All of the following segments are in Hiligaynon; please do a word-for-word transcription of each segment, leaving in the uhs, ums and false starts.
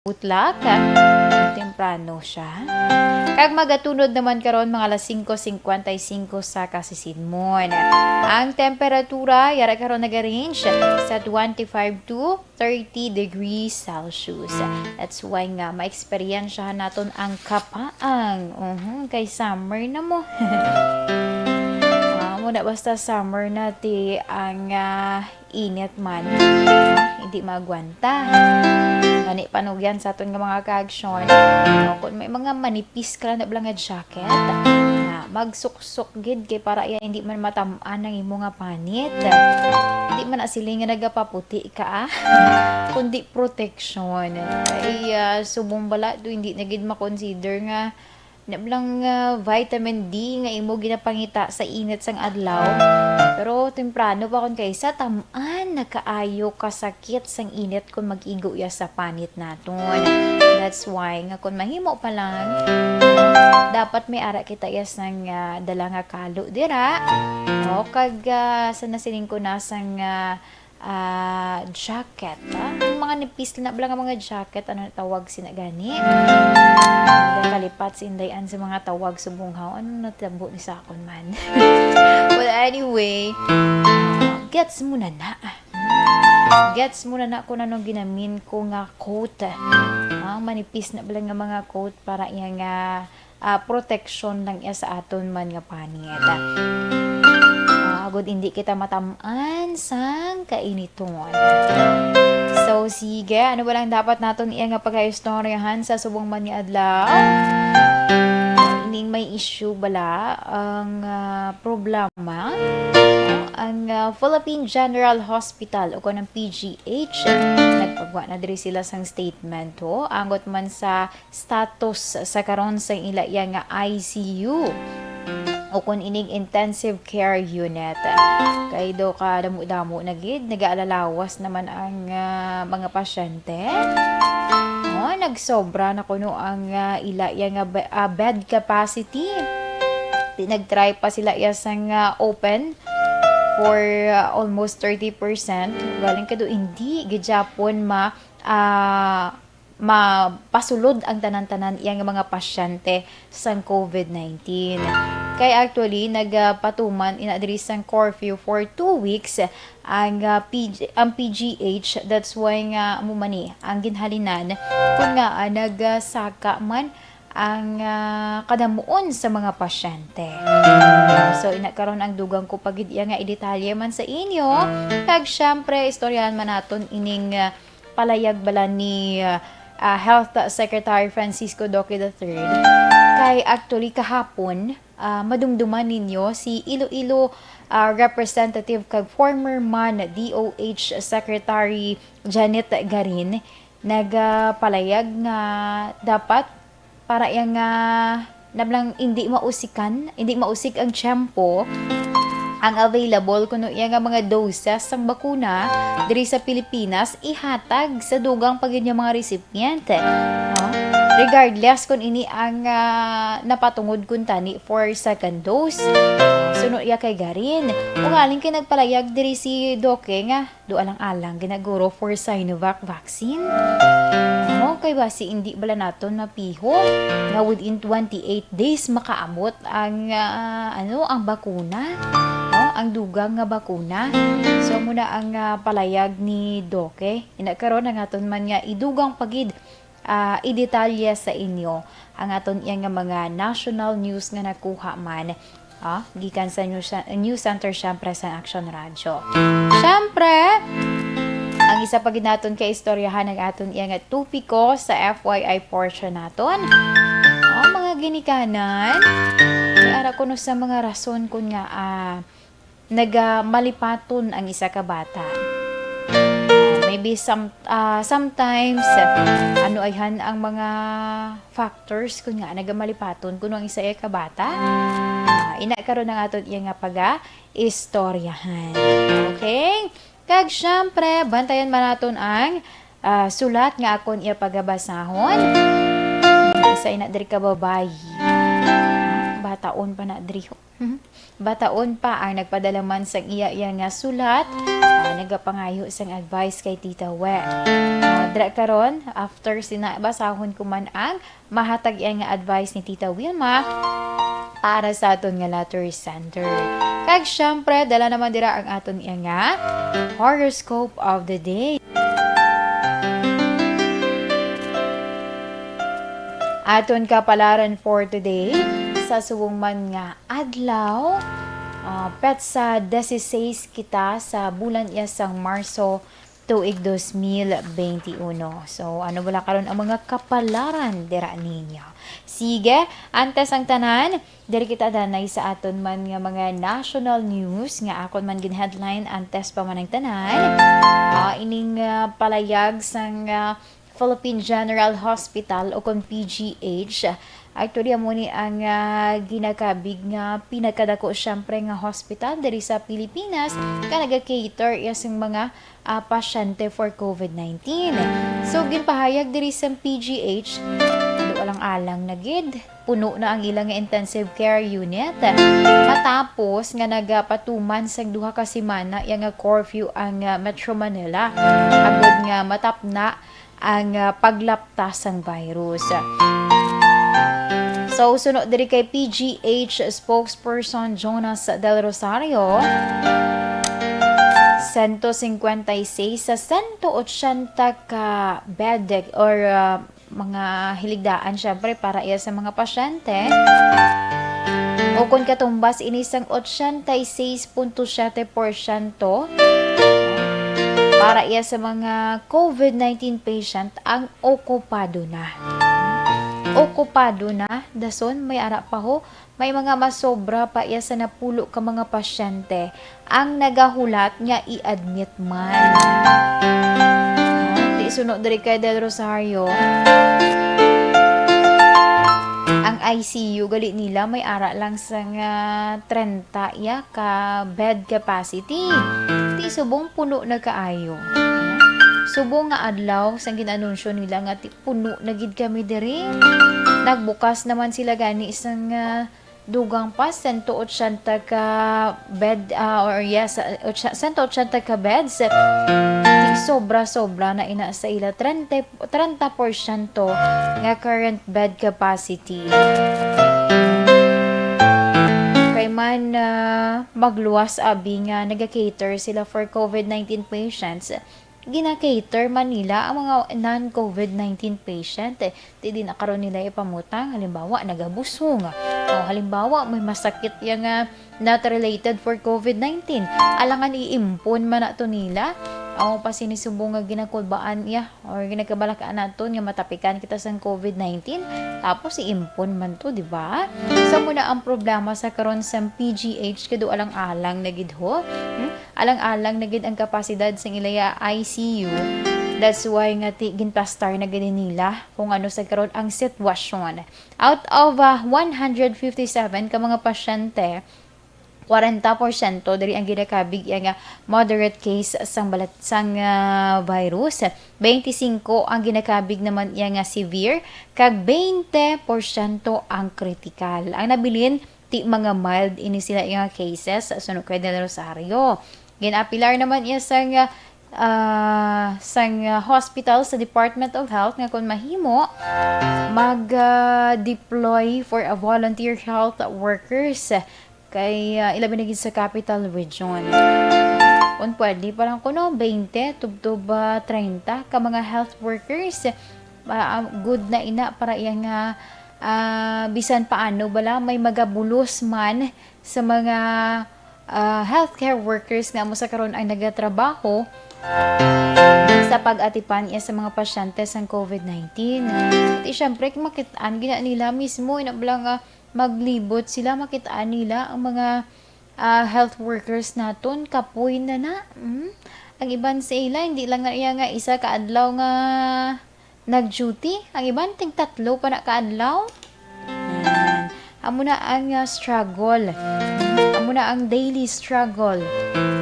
Butlak, temprano siya. Kag magatunod naman karon mga alas singko singkwenta y singko sa kasisidmon. Ang temperatura, yara karon nag-range sa twenty-five to thirty degrees Celsius. That's why nga maeksperiensyahan naton ang kapaang. Mhm, kay summer na mo. Ah, mo na basta summer na ti ang, ah, init man, hindi maagwanta. Gani panugyan sa aton nga mga kaaksyon, no, kung may mga manipis ka lang na bala nga jacket, na magsuksok gid kay para iya hindi man matam-an ang imo nga panit. Hindi man na sila nga nagapaputi ka, ah. Kundi protection. Ay, ah, subong bala do hindi na gid makonsider nga na lang, ah, vitamin D nga imo ginapangita sa init sang adlaw. Pero temprano pa kon kaysa tam-an, nagkaayo kasakit sang init kon mag-igo iya sa panit naton. That's why nga kon mahimo pa lang, dapat may ara kita iya sang, ah, dala nga kalo dira. O kag, ah, sa nasiling ko na sang, ah, ah, jacket, ah. Ang mga nipis na bala nga mga jacket, ano na tawag sina gani? Ang kalipat si Inday Ann sa mga tawag sa bunghaw. Ano natabo ni sa akon man? Well, anyway, gets mo na na. Gets mo na na kung anong ginamin ko nga coat. Ang manipis na bala nga mga coat para iya nga, ah, proteksyon lang iya sa aton man nga panit. Ah, agud hindi kita matam-an sang kainiton. So, sige, ano ba lang dapat naton iya nga pagaistoryahan sa subong man nga adlaw? Ining may issue bala ang, ah, problema, ang, ah, Philippine General Hospital o kon ang P G H, nagpagwa na diri sila sang statement, ho, angot man sa status sa karon sa ila iya nga I C U o kon ining intensive care unit. Kay do ka damo-damo na gid, nagaalalawas naman ang, ah, mga pasyente. Oh, nagsobra na kuno ang, ah, ila iya nga be-, ah, bed capacity. Di nag-try pa sila iya sang, ah, open for, ah, almost thirty percent. Galing ka do, hindi gid gyapon ma-, ah, mapasulod ang tanan-tanan iya nga mga pasyente sang COVID nineteen. Kay actually, nagapatuman ina diri sang curfew for two weeks ang, ah, P G, ang P G H. That's why nga amo man ni ang ginhalinan kung nga, ah, nagasaka man ang, ah, kadamuon sa mga pasyente. So, ina karon ang dugang ko pa gid iya nga idetalye man sa inyo. Kag syempre, istoryahan man naton ining, ah, palayag bala ni, ah, ah, Health Secretary Francisco Duque the third. Kay actually kahapon, ah, madumduman ninyo si Iloilo, ah, Representative kag former man D O H Secretary Janet Garin nagapalayag nga dapat para iya nga nablang hindi mausikan, hindi mausik ang tiyempo, ang available kuno iya nga mga doses sang bakuna diri sa Pilipinas ihatag sa dugang pa gid nga mga recipiente, no? Regardless kung ini ang, ah, napatungod kuntani for second dose. Suno iya kay Garin. Ugaling kay nagpalayag diri si Doke nga do alang-alang ginaguro for Sinovac vaccine. No, kay basi hindi bala naton mapiho nga within twenty-eight days makaabot ang, ah, ano, ang bakuna, no? Ang dugang nga bakuna. So, muna ang, ah, palayag ni Doke. Ina karon ang aton man nga idugang pagid, ah, idetalye sa inyo ang aton iya nga mga national news nga nakuha man, ah, gikan sa News, News Center, syempre, sa Action Radio. Syempre, ang isa pa gid naton ka istoryahan ang aton iya nga topiko sa F Y I portion naton. Ah, mga ginikanan, may ara kuno sa mga rason kun nga, ah, nagamalipaton ang isa ka bata. Maybe some, ah, sometimes, ano ayhan ang mga factors kun nga nagamalipaton kuno ang isa ka bata. Ah, ina karon ang aton iya nga paga-istoryahan. Okay? Kag syempre, bantayan man naton ang, ah, sulat nga akon iya pagabasahon. Isa ina diri ka babayi. Bataon pa na diri. Bataon pa ang nagpadala man sang iya, iya nga sulat, ah, nagapangayo sang advice kay Tita We. Ah, dira karon, after sina, basahon ko man ang mahatag iya nga advice ni Tita Wilma para sa aton nga Lottery Center. Kag syempre, dala naman dira ang aton iya nga horoscope of the day. Aton kapalaran for today, sa subong man nga adlaw, ah, petsa dieciséis kita sa bulan iya sang Marso, tuig dos mil benti uno. So, ano bala karon ang mga kapalaran dira ninyo? Sige, antes ang tanan, diri kita danay sa aton man nga mga national news nga akon man gin-headline antes pa man ang tanan. Ah, ining, ah, palayag sang, ah, Philippine General Hospital o kon P G H. Actually, amo ni ang, ah, ginakabig nga pinakadako, syempre, nga hospital diri sa Pilipinas nga naga-cater iya sang mga, ah, pasyente for COVID nineteen. So, ginpahayag diri sa P G H, alang-alang na gid, puno na ang ila nga intensive care unit. Matapos nga nagapatuman sang duha ka semana iya nga curfew ang, ah, Metro Manila, agod nga matapna ang, ah, paglapta sang virus. So, suno diri kay P G H spokesperson Jonas Del Rosario, sento cincuenta y seis sa sento ochenta ka bed or, ah, mga hiligdaan, syempre, para iya sa mga pasyente. O kung katumbas ini sang ochenta y seis punto siete porsyento para iya sa mga COVID nineteen patient ang okupado na. Okupado na, dason may ara pa ho, may mga masobra pa iya sa napulo ka mga pasyente ang nagahulat nga i-admit man. Ti suno diri kay Del Rosario, ang I C U gali nila may ara lang sang trenta iya ka bed capacity. Ti subong puno na kaayo. Subong nga adlaw sang gin-anunsyo nila nga ti puno na gid kami diri. Nagbukas naman sila gani sang, ah, dugang pa, sento ochenta ka bed, ah, or yes, ah, otsa-, sento ochenta ka beds. Ti sobra-sobra na ina sa ila trenta, trenta porsyento nga current bed capacity. Kay man, ah, magluwas abi nga naga-cater sila for COVID nineteen patients, gina-cater man nila ang mga non-COVID nineteen patient. Ti di na karon nila ipamutang, halimbawa, nagabusong. O, halimbawa, may masakit iya nga not related for COVID nineteen. Alangan iimpon man nato nila. Amo pa sini subong nga ginakulbaan iya or ginakabalakaan naton nga matapikan kita sang COVID nineteen. Tapos iimpon man to, di ba? So, muna ang problema sa karon sa P G H, kay do alang-alang na gid ho. Hmm? Alang-alang na gid ang kapasidad sang ilaya I C U. That's why nga ti ginplastar na gid nila kung ano sa karon ang sitwasyon. Out of, ah, one hundred fifty-seven ka mga pasyente, kwarenta porsyento diri ang ginakabig iya nga moderate case sang balat sang, ah, virus. Twenty-five ang ginakabig naman iya nga severe, kag twenty porsyento ang critical. Ang nabilin, ti mga mild ini sila nga cases, suno kay Del Rosario. Ginapilar naman iya sang, ah, sang, ah, hospital sa Department of Health nga kung mahimo, mag, ah, deploy for a volunteer health workers kay, ah, ilabi na gid sa capital region. Kung pwede, parang kuno twenty tubtob, ah, treinta ka mga health workers, ah, good na ina para iya nga, ah, bisan paano bala may magabulos man sa mga, ah, healthcare workers nga amo sa karon ang nagatrabaho sa pag-atipan iya sa mga pasyente sang COVID nineteen. Ti syempre, makit-an gina nila mismo, ina bala nga maglibot sila, makit-an nila ang mga, ah, health workers naton, kapoy na na. Mm. Ang iban sa ila, hindi lang na iya nga isa ka adlaw nga nag-duty. Ang iban, ting tatlo pa na ka adlaw. Yan. Amo na ang, ah, struggle. Amo na ang daily struggle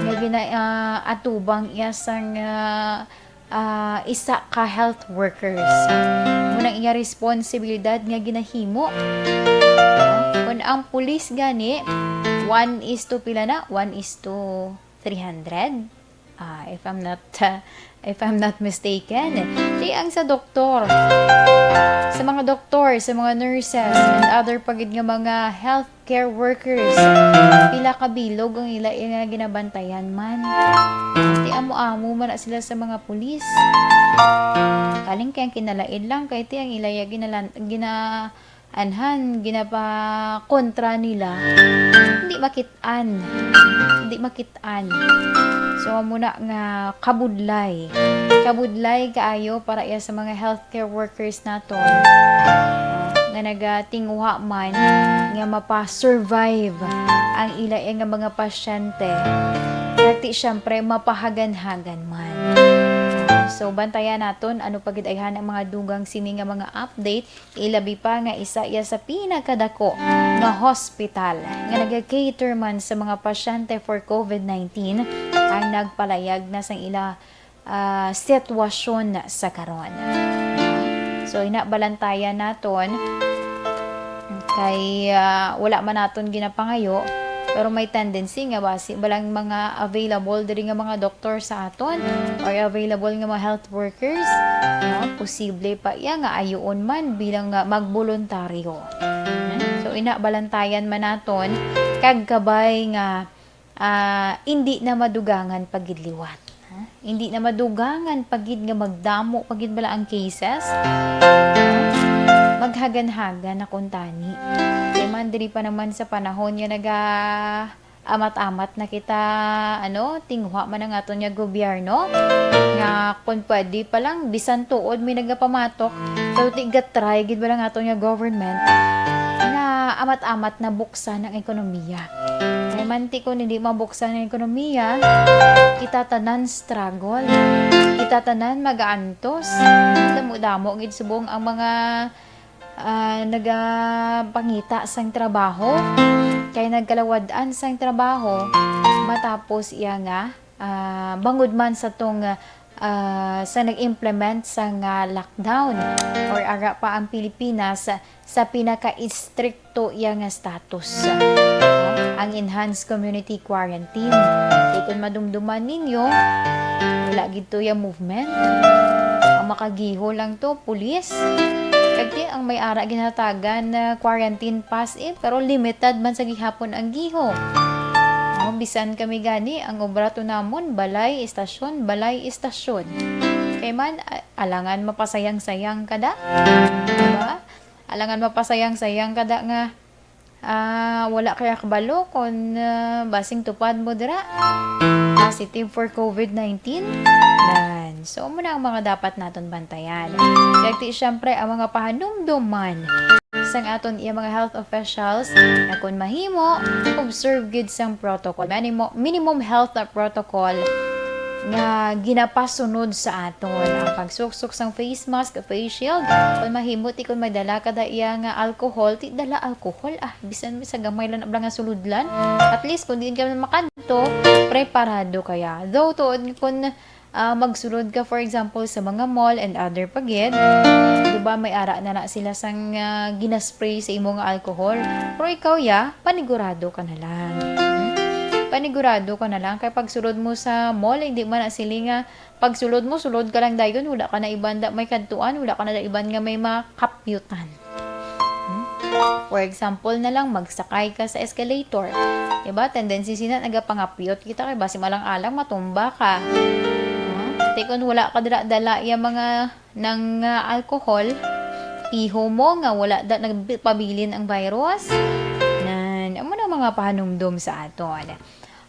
nga gina-, ah, atubang iya sang, ah, ah, isa ka health workers. Amo na ang iya responsibilidad nga ginahimo. Kung ang pulis gani, One is to pila na? One is to three hundred? Ah, if I'm not, uh, if I'm not mistaken. Di ang sa doktor, sa mga doktor, sa mga nurses, and other pa gid nga mga healthcare workers, pila ka bilog ang ila nga ginabantayan man. Ti amo-amo man na sila sa mga pulis. Kaling kay ang kinalain lang kay ti ang ila ya ginalan-, gina-, anhan, ginapakontra nila, hindi makit-an. Hindi makit-an. So, amo na nga kabudlay. Kabudlay kaayo para iya sa mga healthcare workers naton, ah, nga nagatinguha man nga mapa-survive ang ila nga mga pasyente. Kag ti, syempre, mapahaganhagan man. So, bantayan naton ano pa gid ayhan ang mga dugang sini nga mga update. Ilabi pa nga isa iya sa pinakadako nga hospital nga naga-cater man sa mga pasyente for COVID nineteen ang nagpalayag na sang ila, ah, sitwasyon sa karon. So, ina, balantayan naton kay, ah, wala man naton ginapangayo, pero may tendency nga basi balang mga available diri nga mga doktor sa aton or available nga mga health workers, no? Posible pa iya nga ayuon man bilang, ah, magboluntaryo. Hmm? So, ina, balantayan man naton kag kabay nga, ah, indi na madugangan pa gid liwat. Ha? Indi na madugangan pa gid nga magdamo pa gid bala ang cases. Ha? Maghagan-hagan na kuntani. Kay man diri pa naman sa panahon nga naga amat-amat na kita, ano, tinguha man ang aton nga gobyerno, nga kung pwede pa lang, bisan tuod may nagapamatok, pero ti gatry gid ba lang aton nga government nga amat-amat na buksan ang ekonomiya. Kay man ti kung hindi mabuksan ang ekonomiya, kita tanan struggle. Kita tanan mag-aantos. Damo-damo gid subong ang mga ah, nagapangita sang trabaho, kay nagkalawad-an sang trabaho matapos iya nga, ah, bangod man sa tong, ah, sa nag-implement sang, ah, lockdown or ara pa ang Pilipinas sa pinaka-istrikto iya nga status. Ang enhanced community quarantine. Kay kung madumduman ninyo, wala gid to iya movement. Ang makagiho lang to, pulis. Kag ti ang may ara ginhatagan na quarantine pass, eh, pero limited man sa gihapon ang giho. Oh, bisan kami gani, ang obra to namon, balay, istasyon, balay, istasyon. Kay man, a-, alangan mapasayang-sayang ka da. Diba? Alangan mapasayang-sayang ka da nga, ah, wala kaya kabalo kung, ah, basing tupad mo dira positive for COVID nineteen. Yan. So, amo na ang mga dapat naton bantayan. Kag ti, syempre, ang mga pahanumdom man sang aton iya mga health officials nga kung mahimo, observe gid sang protocol. Minimo-, minimum health protocol nga ginapasunod sa aton. Ang pagsuksok sang face mask, face shield. Kung mahimo, ti kung may dala ka da iya nga alcohol, ti dala alcohol. Ah, bisan sa gamay lang, lang nga sulodlan. At least, kung diin ka man makadto, preparado kaya. Though, tuod nga kung, ah, magsulod ka, for example, sa mga mall and other pa gid, di ba, may ara na na sila sang, ah, ginaspray sa imo nga alcohol. Pero ikaw, ya, panigurado ka na lang. Hmm? Panigurado ka na lang. Kay pagsulod mo sa mall, hindi man na sila nga, pagsulod mo, sulod ka lang dayon, wala ka na iban da may kadtuan, wala ka na iban nga may makapyutan. Hmm? For example na lang, magsakay ka sa escalator. Diba? Tendency sina, nagapangapyot kita kay basi malang-alang matumba ka. Hmm? Ti kung wala ka dala-dala ya mga nang, ah, alcohol, iho mo nga wala da nagpabilin ang virus. Nan, amo na mga pahanumdom sa aton.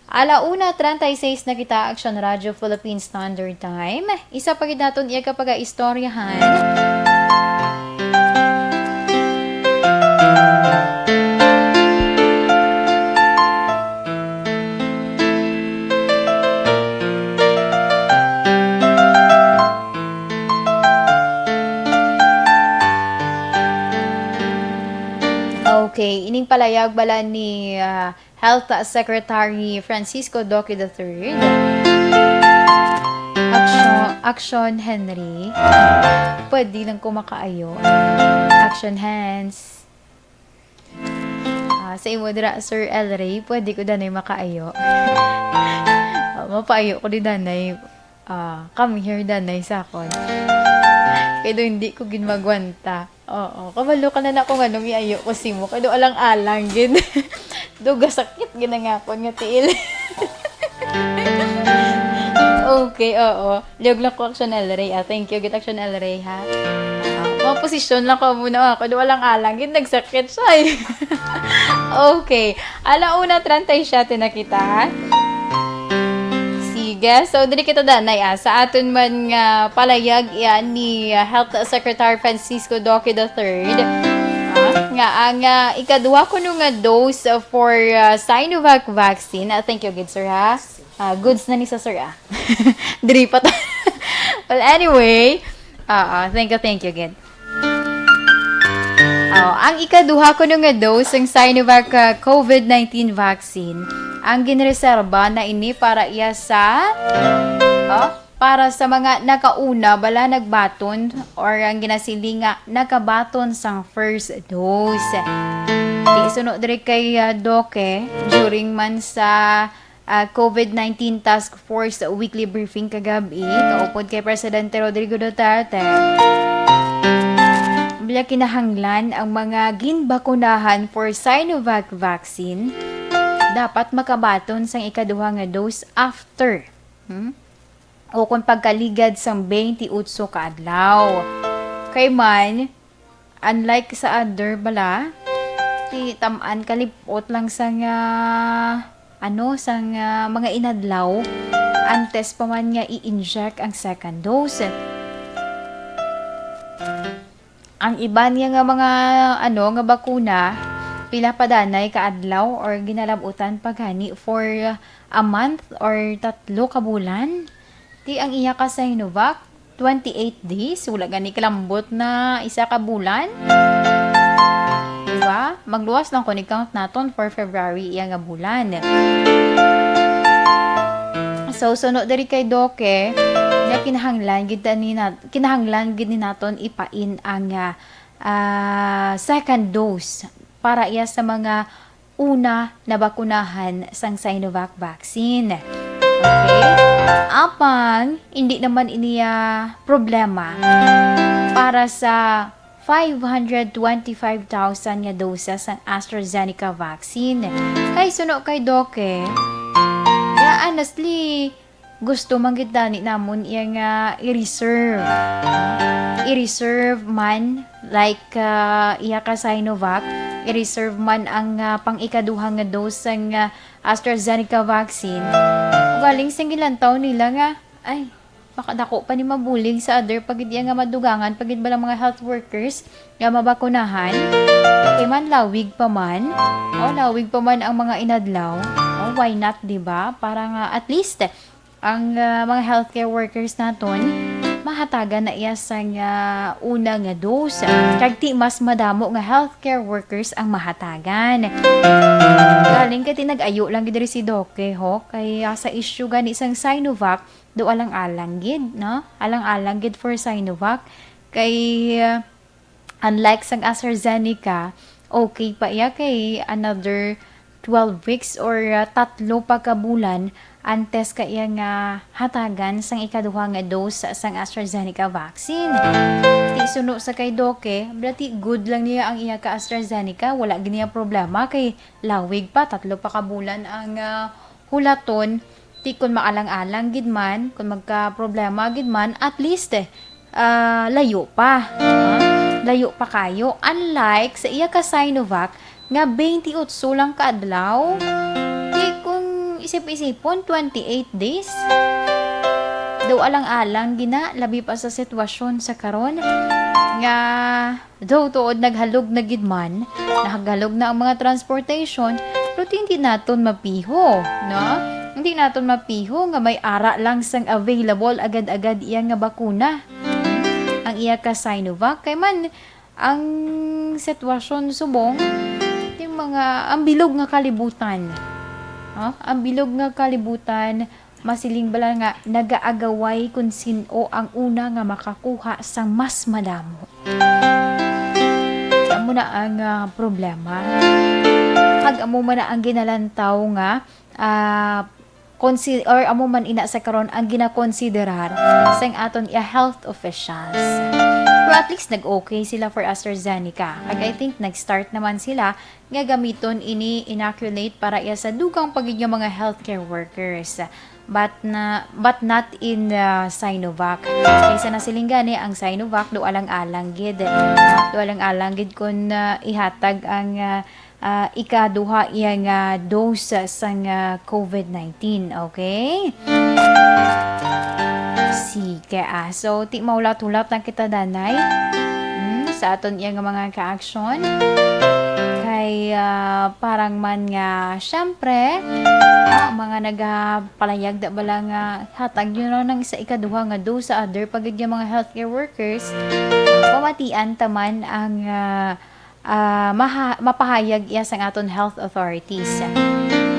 Ala una treinta y seis na kita, Action Radio Philippine Standard Time. Isa pa gid naton iya ka pagaistoryahan. Okay, ining palayag bala ni, ah, Health Secretary Francisco Duque the third. Action, action, Henry. Pwede lang ko makaayo. Action hands. Ah, sa imo dira, Sir El Rey, pwede ko danay makaayo. Ah, mapaayo ko di danay. Ah, come here danay sa akon. Kay do hindi ko gid magwanta. Oo, kabalo ka na na kung anong iayo ko simo. Kay do alang-alang gid. Do gasakit gid ang akon nga tiil. Okay, oo. Liog lang ko, Action El Rey, ah. Thank you gid, Action El Rey, ha. Ah, mga posisyon lang ko muna, ah. Kay do alang-alang gid, nagsakit siya, eh. Okay. Ala una treinta y siete na kita, ha? Sige. So, diri kita danay, ah, sa aton man nga palayag, iya ni, ah, Health Secretary Francisco Duque the third, ah, nga ang, ah, ikaduha kuno nga dose for, ah, Sinovac vaccine. Ah, thank you gid, sir, ha? Ah, goods na ni sa sir, ah. Diri pa ta. Well, anyway, ah, ah, thank you, thank you gid. Oh, ang ikaduha kuno nga dose sang Sinovac, ah, COVID nineteen vaccine, ang ginreserba na ini para iya sa, oh, para sa mga nakauna bala nagbaton or ang ginasiling nga nakabaton sang first dose. Di suno diri kay, ah, Doc, eh, during man sa ah, COVID nineteen Task Force weekly briefing kagabi, kaupod kay Presidente Rodrigo Duterte, bila kinahanglan ang mga ginbakunahan for Sinovac vaccine dapat makabaton sang ikaduha nga dose after, hmm? O kung pagkaligad sang twenty-eight ka adlaw. Kay man, unlike sa other bala, ti tam-an kalipot lang sang, ah, ano, sang, ah, mga inadlaw antes pa man nga i-inject ang second dose. Ang iban niya nga mga, ano, nga bakuna, pila pa danay ka adlaw or ginalabutan pa gani for a month or tatlo ka bulan. Ti ang iya ka Sinovac, twenty-eight days, wala gani kalambot na isa ka bulan. Diba? Magluwas lang ko ni count naton for February iya nga bulan. So, suno diri kay Doc, nga kinahanglan gid ni nat-, kinahanglan gid ni naton ipain ang, ah, ah, second dose para iya sa mga una nabakunahan sang Sinovac vaccine. Okay? Apang, hindi naman iniya problema para sa five hundred twenty-five thousand nga doses sang AstraZeneca vaccine. Kay suno kay Doc, eh, ya, honestly, gusto man gid tani namon iya nga i-reserve. I-reserve man, like, ah, iya ka Sinovac, i-reserve man ang, ah, pang ikaduha nga dose sang, ah, AstraZeneca vaccine. Ugaling sing gilantaw nila nga, ay, makadako pa ni mabulig sa other pa gid iya nga madugangan pa gid bala mga health workers nga mabakunahan. Kay man lawig pa man, o lawig pa man ang mga inadlaw. O, why not, di ba? Para nga at least ang, ah, mga healthcare workers naton mahatagan na iya sang, ah, una nga dose. Kag ti mas madamo nga healthcare workers ang mahatagan. Galing kay tinag-ayo lang gid diri si Doc, eh, ho, kay, ah, sa issue gani sang Sinovac, do alang-alang gid, no? Alang-alang gid for Sinovac. Kay, ah, unlike sang AstraZeneca, okay pa iya kay another twelve weeks or, ah, tatlo pa ka bulan antes ka iya nga hatagan sang ikaduha nga dose sang AstraZeneca vaccine. Ti suno sa kay Doc, bala ti good lang niya ang iya ka AstraZeneca, wala gid niya problema kay lawig pa, tatlo pa ka bulan ang, ah, hulaton. Ti kon maalang-alang gid man, kon magka-problema gid man, at least, eh, ah, layo pa. Ha? Layo pa kayo. Unlike sa iya ka Sinovac, nga twenty-eight lang ka adlaw, ti kung isip-isipon, twenty-eight days. Daw alang-alang gina, labi pa sa sitwasyon sa karon nga daw tuod naghalog na gid man, naghalog na ang mga transportation, pero hindi naton mapiho, no? Hindi naton mapiho nga may ara lang sang available agad-agad iya nga bakuna. Ang iya ka Sinovac, kay man, ang sitwasyon subong, yung mga, ang bilog nga kalibutan. Ha? Ang bilog nga kalibutan, masiling bala nga nagaagaway kung sin-o ang una nga makakuha sang mas madamo. Ang na ang, ah, problema. Kag amo man na ang ginalantaw nga, ah, consi-, or amo man ina sa karon ang ginakonsiderar sang aton iya health officials. Pero at least nag-okay sila for AstraZeneca. Kag I think nag-start naman sila nga gamiton ini inoculate para iya sa dugang pa gid nga mga healthcare workers. But na, but not in, ah, Sinovac. Kaysa nasiling gani ang Sinovac, do alang-alang gid. Do alang-alang gid kun, ah, ihatag ang, ah, ah, ikaduha iya nga dose sang, ah, covid nineteen. Okay? Sige, ah. So, ti maulat-ulat na kita, danay. Hmm, sa aton iya nga mga ka-action. Kay, ah, parang man nga, syempre, ah, mga nagapalayag da bala nga hatag yun lang sa ikaduha nga dose sa other pa gid nga mga healthcare workers, pamatian taman ang, ah, ah, maha-, mapahayag iya sang aton health authorities.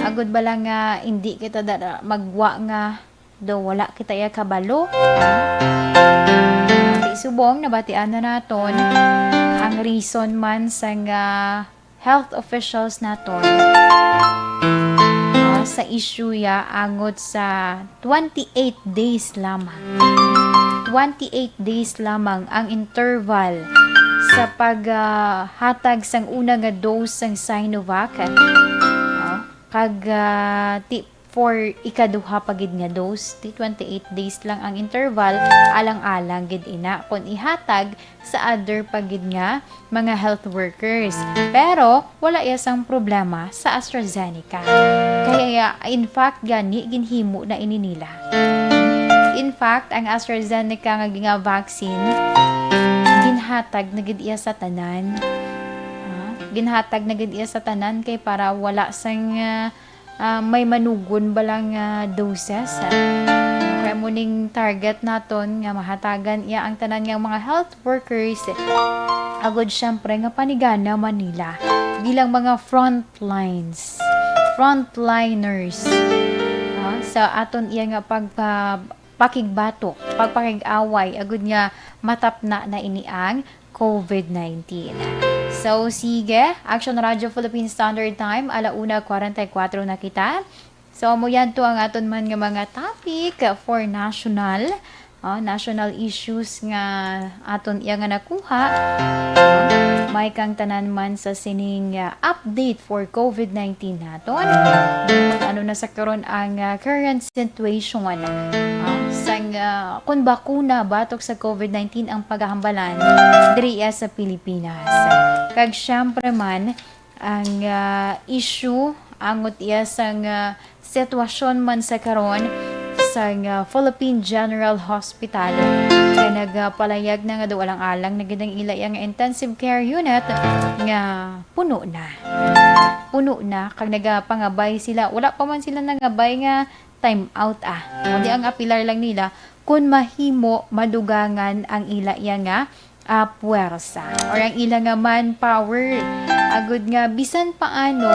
Agud bala nga hindi kita da-, magwa nga do wala kita iya kabalo. Di subong nabatian na naton ang reason man sang, ah, health officials naton, ah, sa issue ya angot sa twenty-eight days lamang. Twenty-eight days lamang ang interval sa pag, ah, hatag sang una nga dose sang Sinovac. Ah, kag, ah, ti-, for ikaduha pa gid nga dose, ti twenty-eight days lang ang interval, alang-alang gid ina kon ihatag sa other pa gid nga mga health workers. Pero wala iya sang problema sa AstraZeneca. Kaya, in fact, gani ginhimo na ini nila. In fact, ang AstraZeneca nga ginga-vaccine, ginhatag na gid iya sa tanan. Ha? Ginhatag na gid iya sa tanan kay para wala sang, ah, ah, may manugon bala nga doses, ah. Kaya mo ning target naton nga mahatagan iya ang tanan nga mga health workers. Agod siyempre nga panigana man nila bilang mga frontlines, frontliners, ah, sa aton iya nga pagpa-, pakigbatok, pagpakig-away, agud nga matapna na ini ang covid nineteen. So, sige, Action Radio Philippine Standard Time, ala una kwarenta y kuwatro na kita. So, amo yan to ang aton man nga mga topic for national, ah, national issues nga aton iya nga nakuha. May kang tanan man sa sining, ah, update for covid nineteen naton. Ano na sa karon ang, ah, current situation, ah, sang, ah, kun bakuna batok sa covid nineteen ang pagahambalan diri, ah, sa Pilipinas. Kag siyempre man, ang, ah, issue angot iya sang, ah, sitwasyon man sa karon sang, ah, Philippine General Hospital nga nagapalayag na nga daw alang-alang na gid ang ila iya nga intensive care unit nga puno na. Puno na, kag nagapangabay sila. Wala pa man sila nangabay nga time out, ah. Kundi ang apilar lang nila, kun mahimo madugangan ang ila iya nga, ah, puwersa or ang ila nga manpower. Agud nga bisan paano,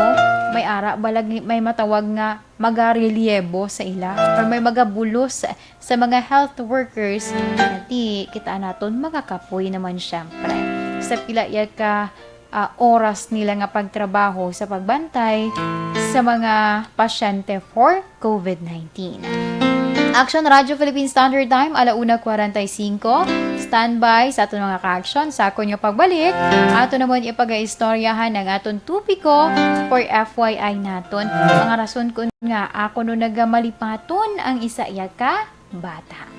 may ara balag may matawag nga magarelyebo sa ila or may magabulos sa mga health workers. Ti, kita naton, magakapoy naman, syempre, sa pila iya ka, ah, oras nila nga pagtrabaho sa pagbantay sa mga pasyente for covid nineteen. Action Radio Philippine Standard Time, ala una kwarenta y cinco. Standby sa aton mga ka-action. Sa akon nga pagbalik, ato namon ipagaistoryahan ang aton topiko for F Y I naton. Mga rason kun nga ako no nagamalipaton ang isa iya ka bata.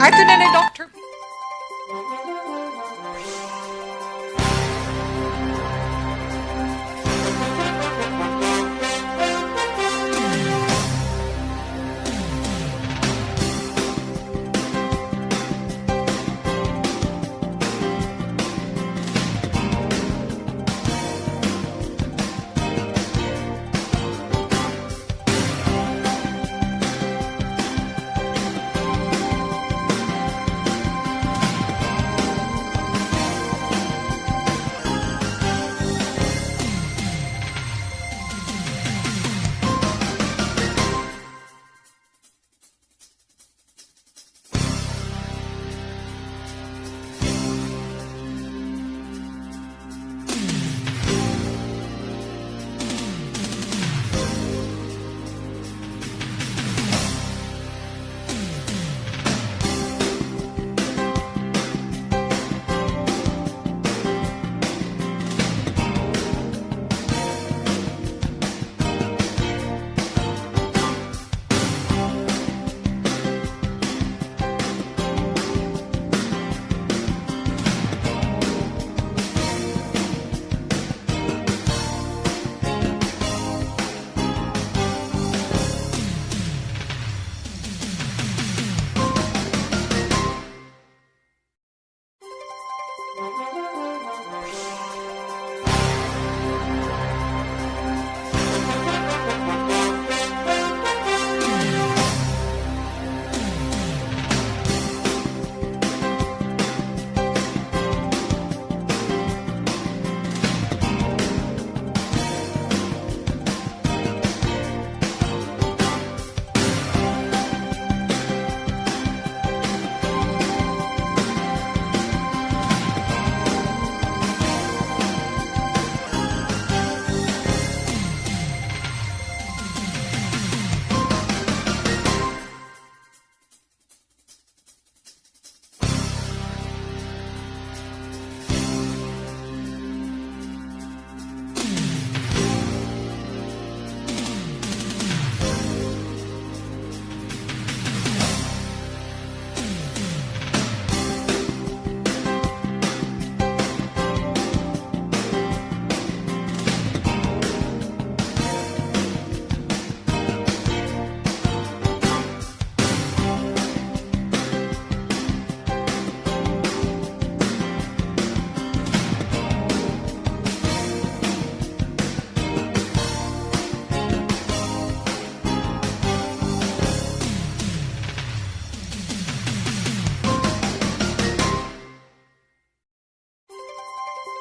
Ato na ni Doctor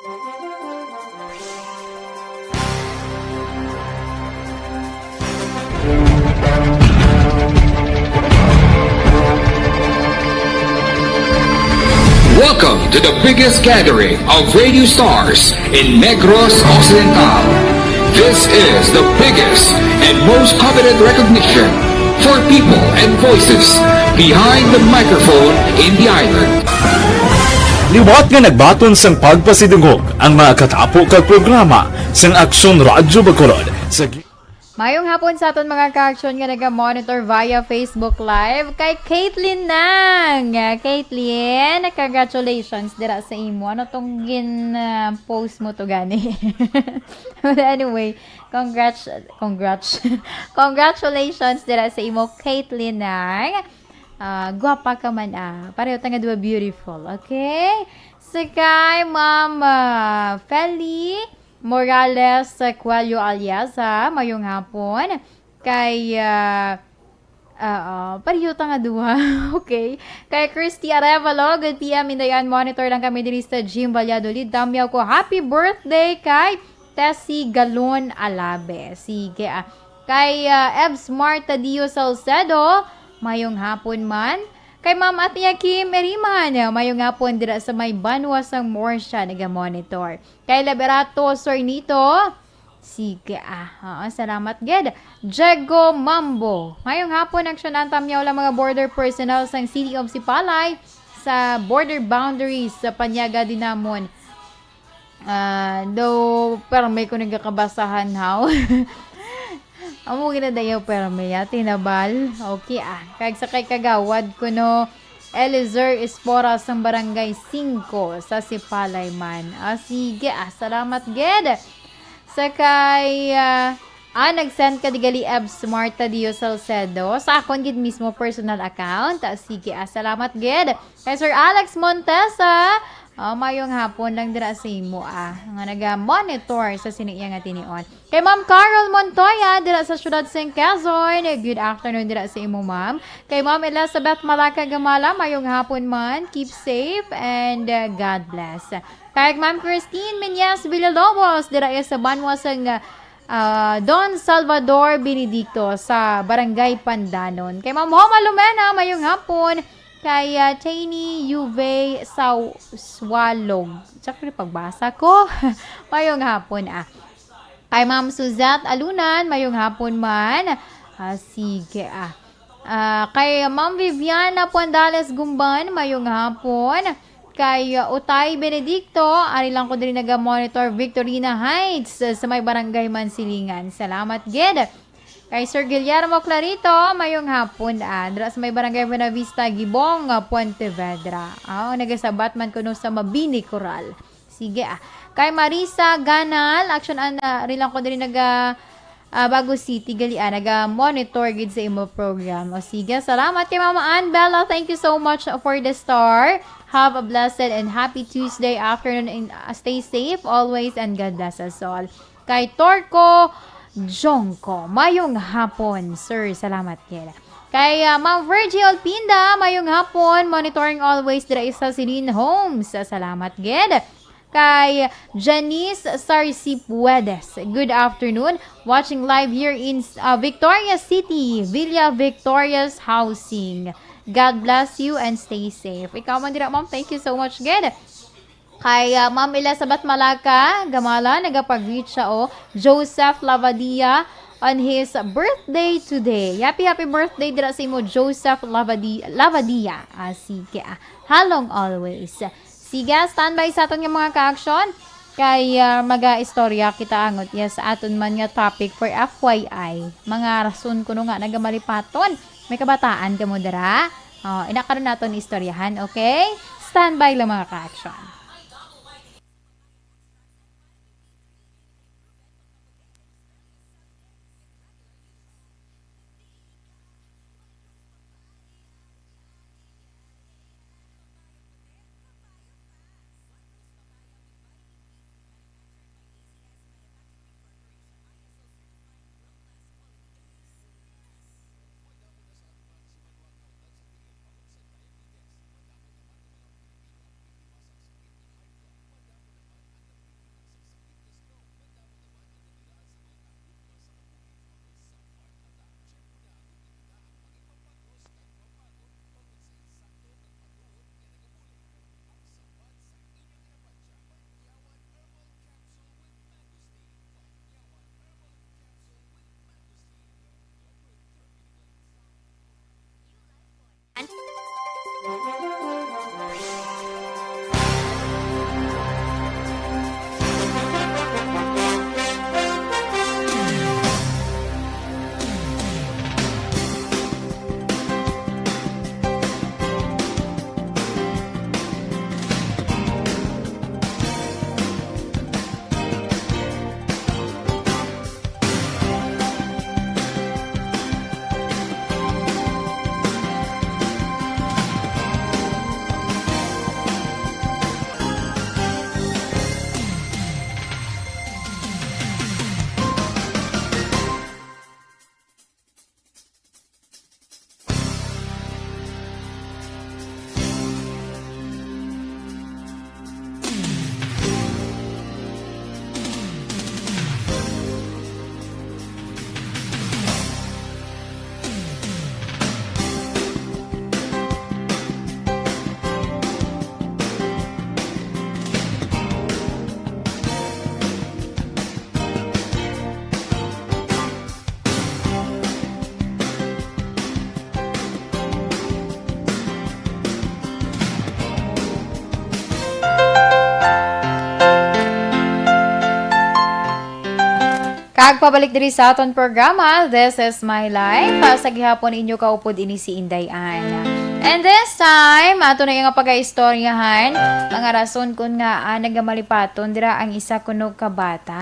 Welcome to the biggest gathering of radio stars in Negros Occidental. This is the biggest and most coveted recognition for people and voices behind the microphone in the island. Liwat nga nagbaton sang pagpasidungog ang mga katapo kag programa sang Aksyon Radyo Bacolod sa gi- Mayong hapon sa aton mga ka-aksyon nga naga-monitor via Facebook Live. Kay Caitlyn Nang. Caitlyn, congratulations dira sa imo. Ano tong gin, ah, post mo to gani? But anyway, congrats, congrats. Congratulations dira sa imo, Caitlyn Nang. Ah, gwapa ka man, ah. Pareho ta nga duha beautiful, okay? Sa kay Ma'am, ah, Feli Morales Cuello Aliaza, mayong hapon. Kay, ah, ah, ah, pareho ta nga duha. Okay. Kay Christy Arevalo, good P M, Indayan, monitor lang kami diri sa Gym Valladolid. Tamyaw ko, happy birthday kay Tessie Galon Alabe. Sige, ah. Kay, ah, Evs Marta Dio Salcedo, mayong hapon man. Kay Ma'am Atia Kim Eriman, mayong hapon dira sa may banwa sang Murcia, naga-monitor. Kay Liberato Sornito, sige, ah, oo, salamat gid. Diego Mambo, mayong hapon, aksyonan tamyaw lang mga border personnel sang City of Sipalay sa border boundaries sa Panyaga Dinamon. Ah, do, pero may ko nagkakabasahan, haw. Amo gina dayaw, pero may ati na bal. Okay, ah. Kag sa kay Kagawad kuno, Eliezer Espora sang Barangay Singko sa Sipalay man. Ah, sige, ah. Salamat gid. Sa kay, ah, ah, nag-send ka digali, Ebs Marta Dio Salcedo. Sa akon gid mismo personal account. Ah, sige, ah. Salamat gid. Kay Sir Alex Montesa, ah, mayong hapon lang dira sa imo, ah, nga naga-monitor sa sini iya nga tinion. Kay Ma'am Carol Montoya dira sa siyudad sang Quezon, good afternoon dira sa imo, ma'am. Kay Ma'am Elizabeth Malaka Gamala, mayong hapon man. Keep safe and, uh, God bless. Kay Ma'am Christine Menyes Villalobos dira iya sa banwa sang, uh, Don Salvador Benedicto sa Barangay Pandanon. Kay Ma'am Homa Lumena, mayong hapon. Kay, ah, Cheney Yuve Saw-, Swalog. Sakto ni pagbasa ko. Mayong hapon, ah. Kay Ma'am Suzette Alunan, mayong hapon man. Ah, sige, ah. Ah, kay Ma'am Viviana Puandales Gumban, mayong hapon. Kay, ah, Utay Benedicto, ari lang ko diri naga-monitor, Victorina Heights, sa may Barangay Mansilingan. Salamat gid. Kay Sir Guillermo Clarito, mayong hapon, ah, dira sa may Barangay Buenavista, Gibong, ah, Pontevedra. Ah, nagasabat man kuno sa Mabini Coral. Sige, ah. Kay Marisa Ganal, action an, ah, ari lang ko diri naga, ah, Bago City, gali, ah, naga-monitor gid sa imo program. O sige, salamat kay Mama Ann Bella. Thank you so much for the star. Have a blessed and happy Tuesday afternoon and, ah, stay safe always and God bless us all. Kay Torco Jongco, mayong hapon, sir. Salamat gid. Kay, ah, Ma'am Virgie Olpinda, mayong hapon. Monitoring always dira sa Celine Homes. Salamat gid. Kay Janice Sarsipuedes, good afternoon. Watching live here in, ah, Victoria City, Villa Victoria's Housing. God bless you and stay safe. Ikaw man dira, ma'am. Thank you so much gid. Kay, ah, Ma'am Elizabeth Malaka Gamala, nagapag-greet siya, oh. Joseph Lavadia on his birthday today. Happy, happy birthday dira sa imo, Joseph Lavadi-, Lavadia. Ah, sige, ah. Halong always. Sige, standby sa aton nga mga ka-action. Kay, ah, maga-istorya kita angot, yes, sa aton man nga topic for F Y I. Mga rason kuno nga nagamalipaton. May kabataan kamo dira. Oh, ina karon naton istoryahan, okay? Standby lang, mga ka-action. Kag pabalik diri sa aton programa, This is My Life. Ah, sa gihapon, inyo kaupod ini si Inday Ann. And this time, ato na nga pagaistoryahan mga rason kun ngaa nagamalipaton dira ang isa kuno ka bata.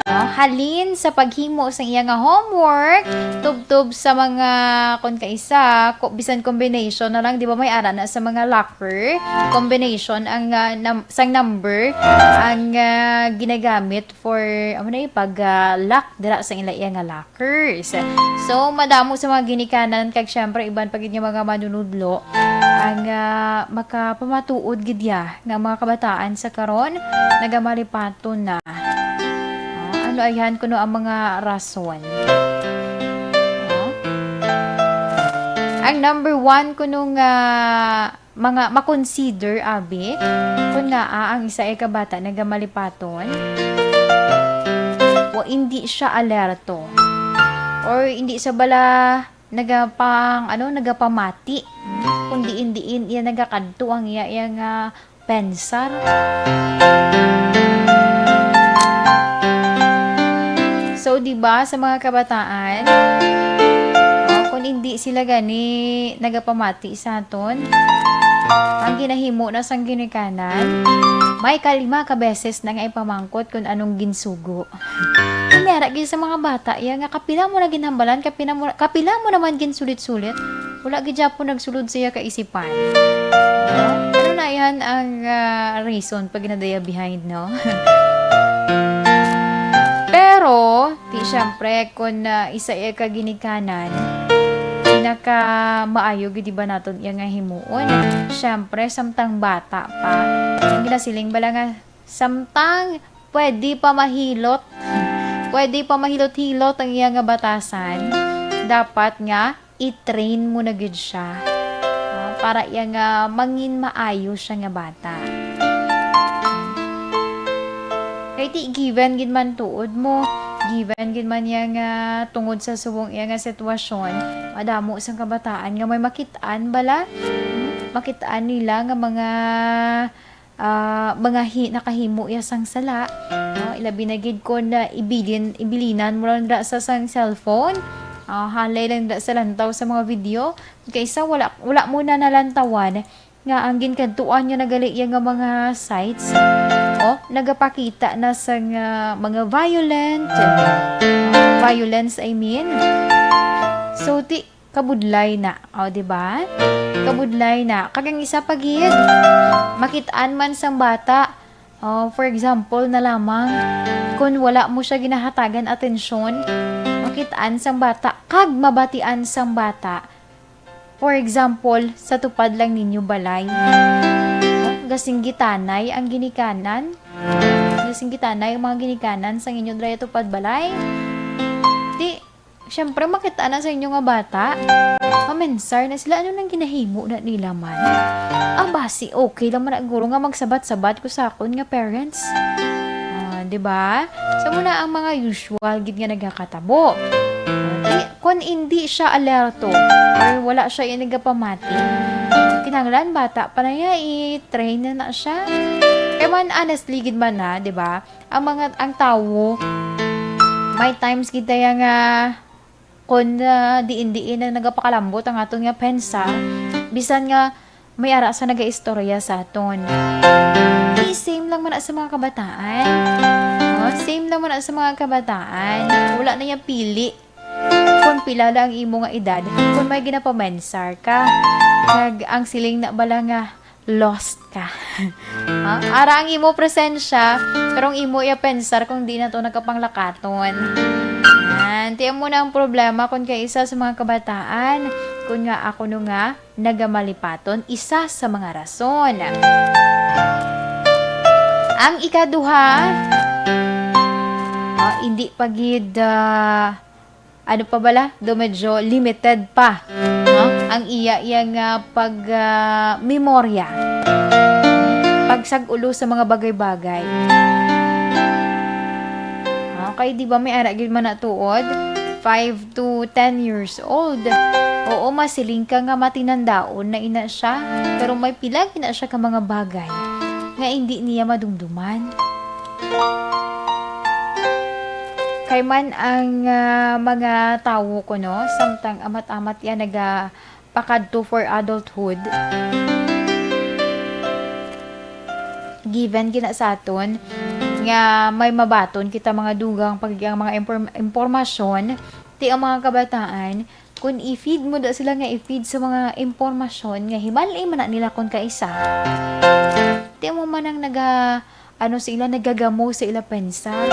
No? Halin sa paghimo sa iya nga homework, tubtob sa mga, kun kaisa, ko, bisan combination na lang, di ba, may ara na sa mga locker, combination ang, ah, num-, sang number ang, ah, ginagamit for, ano na yun, pag, ah, lock dira sa ila iya nga lockers. So, madamo sa mga ginikanan, kag syempre, iban pa gid nga mga manunudlo, ang, ah, makapamatuod gid ya nga mga kabataan sa karon, nagamalipaton na. Ah, ano ayhan kuno ang mga rason? Ah? Ang number one kuno nga mga makonsider, abi, kun ngaa ang isa ka bata nagamalipaton o hindi siya alerto or hindi siya bala nagapang, ano, nagapamati, kung diin-diin iya nagakadto ang iya, iya nga pensar. So, di ba, sa mga kabataan, oh, kung hindi sila gani nagapamati sa aton, ang ginahimo na sang ginikanan, may kalima ka beses na nga ipamangkot kung anong ginsugo. Ang yara gyud sa mga bata, iya nga kapila mo na ginhambalan, kapila mo, kapila mo naman ginsulit-sulit, wala gid gyapon nagsulod sa iya kaisipan. Ano na yan ang, ah, reason pag ginadaya behind, no? Pero, di syempre, kung, ah, isa iya ka ginikanan, pinaka maayo gid, di ba, naton iya nga himuon? Syempre, samtang bata pa, ang ginasiling bala nga, samtang pwede pa mahilot, pwede pa mahilot-hilot ang iya nga batasan, dapat nga i-train mo na gid siya, ah, para iya nga mangin maayo siya nga bata. Kay ti given gid man tuod mo, given gid man iya nga tungod sa subong iya nga sitwasyon, madamo sang kabataan nga may makit-an bala, hmm, makit-an nila nga mga, ah, mga hi-, nakahimo iya sang sala, no? Ilabi na gid kon, ah, ibilin, ibilinan mo lang dira sa sang cellphone, ah, halay lang dira sa lantaw sa mga video, kaysa wala, wala mo na nalantawan nga ang ginkadtuan niya na gali iya nga mga sites, oh, nagapakita na sang mga violent, ah, violence, I mean. So, ti-, kabudlay na. O, di ba? Kabudlay na. Kag ang isa pa gid, makit-an man sang bata. O, for example na lamang, kung wala mo siya ginahatagan atensyon, makit-an sang bata, kag mabatian sang bata. For example, sa tupad lang ninyo balay. O, gasinggitanay ang ginikanan. Gasinggitanay ang mga ginikanan sang inyo dira tupad balay. Di, Siyempre, makita na sa inyo nga bata. Mamensar na sila, ano nang ginahimo na nila man? Ah, basi, okay lang man na guro nga magsabat-sabat ko sa akon nga parents. Ah, di ba? So, muna ang mga usual gid nga nagakatabo. Ah, di, kung hindi siya alerto or wala siya yung nagapamati, kinahanglan bata pa na iya, i-train na na siya. Kaya man, honestly gid man na, di ba? Ang mga, ang tawo, may times gid tayo nga kung, ah, diin-diin ang nagapakalambot ang aton nga pensa, bisan nga may ara sa nagaistorya sa aton. Di same lang man na sa mga kabataan. No? Same lang man na sa mga kabataan. Wala na niya pili kung pila lang ang imo nga edad, kung may ginapamensar ka. Kag ang siling na bala nga, lost ka. Ha? Ara ang imo presensya, pero ang imo iya pensar kung di na to nakapanglakaton. Yan. Tiyan mo na ang problema kung kay isa sa mga kabataan, kung nga ako no nga, nagamalipaton, isa sa mga rason. Ang ikaduha, ah, hindi pa gid, ah, ano pa bala? Do medyo limited pa, no? Ang iya, iya nga pag, ah, memorya. Pagsag-ulo sa mga bagay-bagay. Okay, di ba may ara gid man na tuod? Five to ten years old. Oo, masiling ka nga matinandaon na ina siya, pero may pila gid na siya ka mga bagay nga hindi niya madumduman. Kay man ang, ah, mga tawo ko, no, samtang amat-amat yan nagapakadto for adulthood. Given gina sa aton nga may mabaton kita mga dugang pag ang mga inform-, impormasyon, ti ang mga kabataan, kung i-feed mo da sila nga i-feed sa mga impormasyon nga himal-i man na nila kung kaisa, ti mo man ang naga, ano, sa ila, nagagamo sa ila pensar.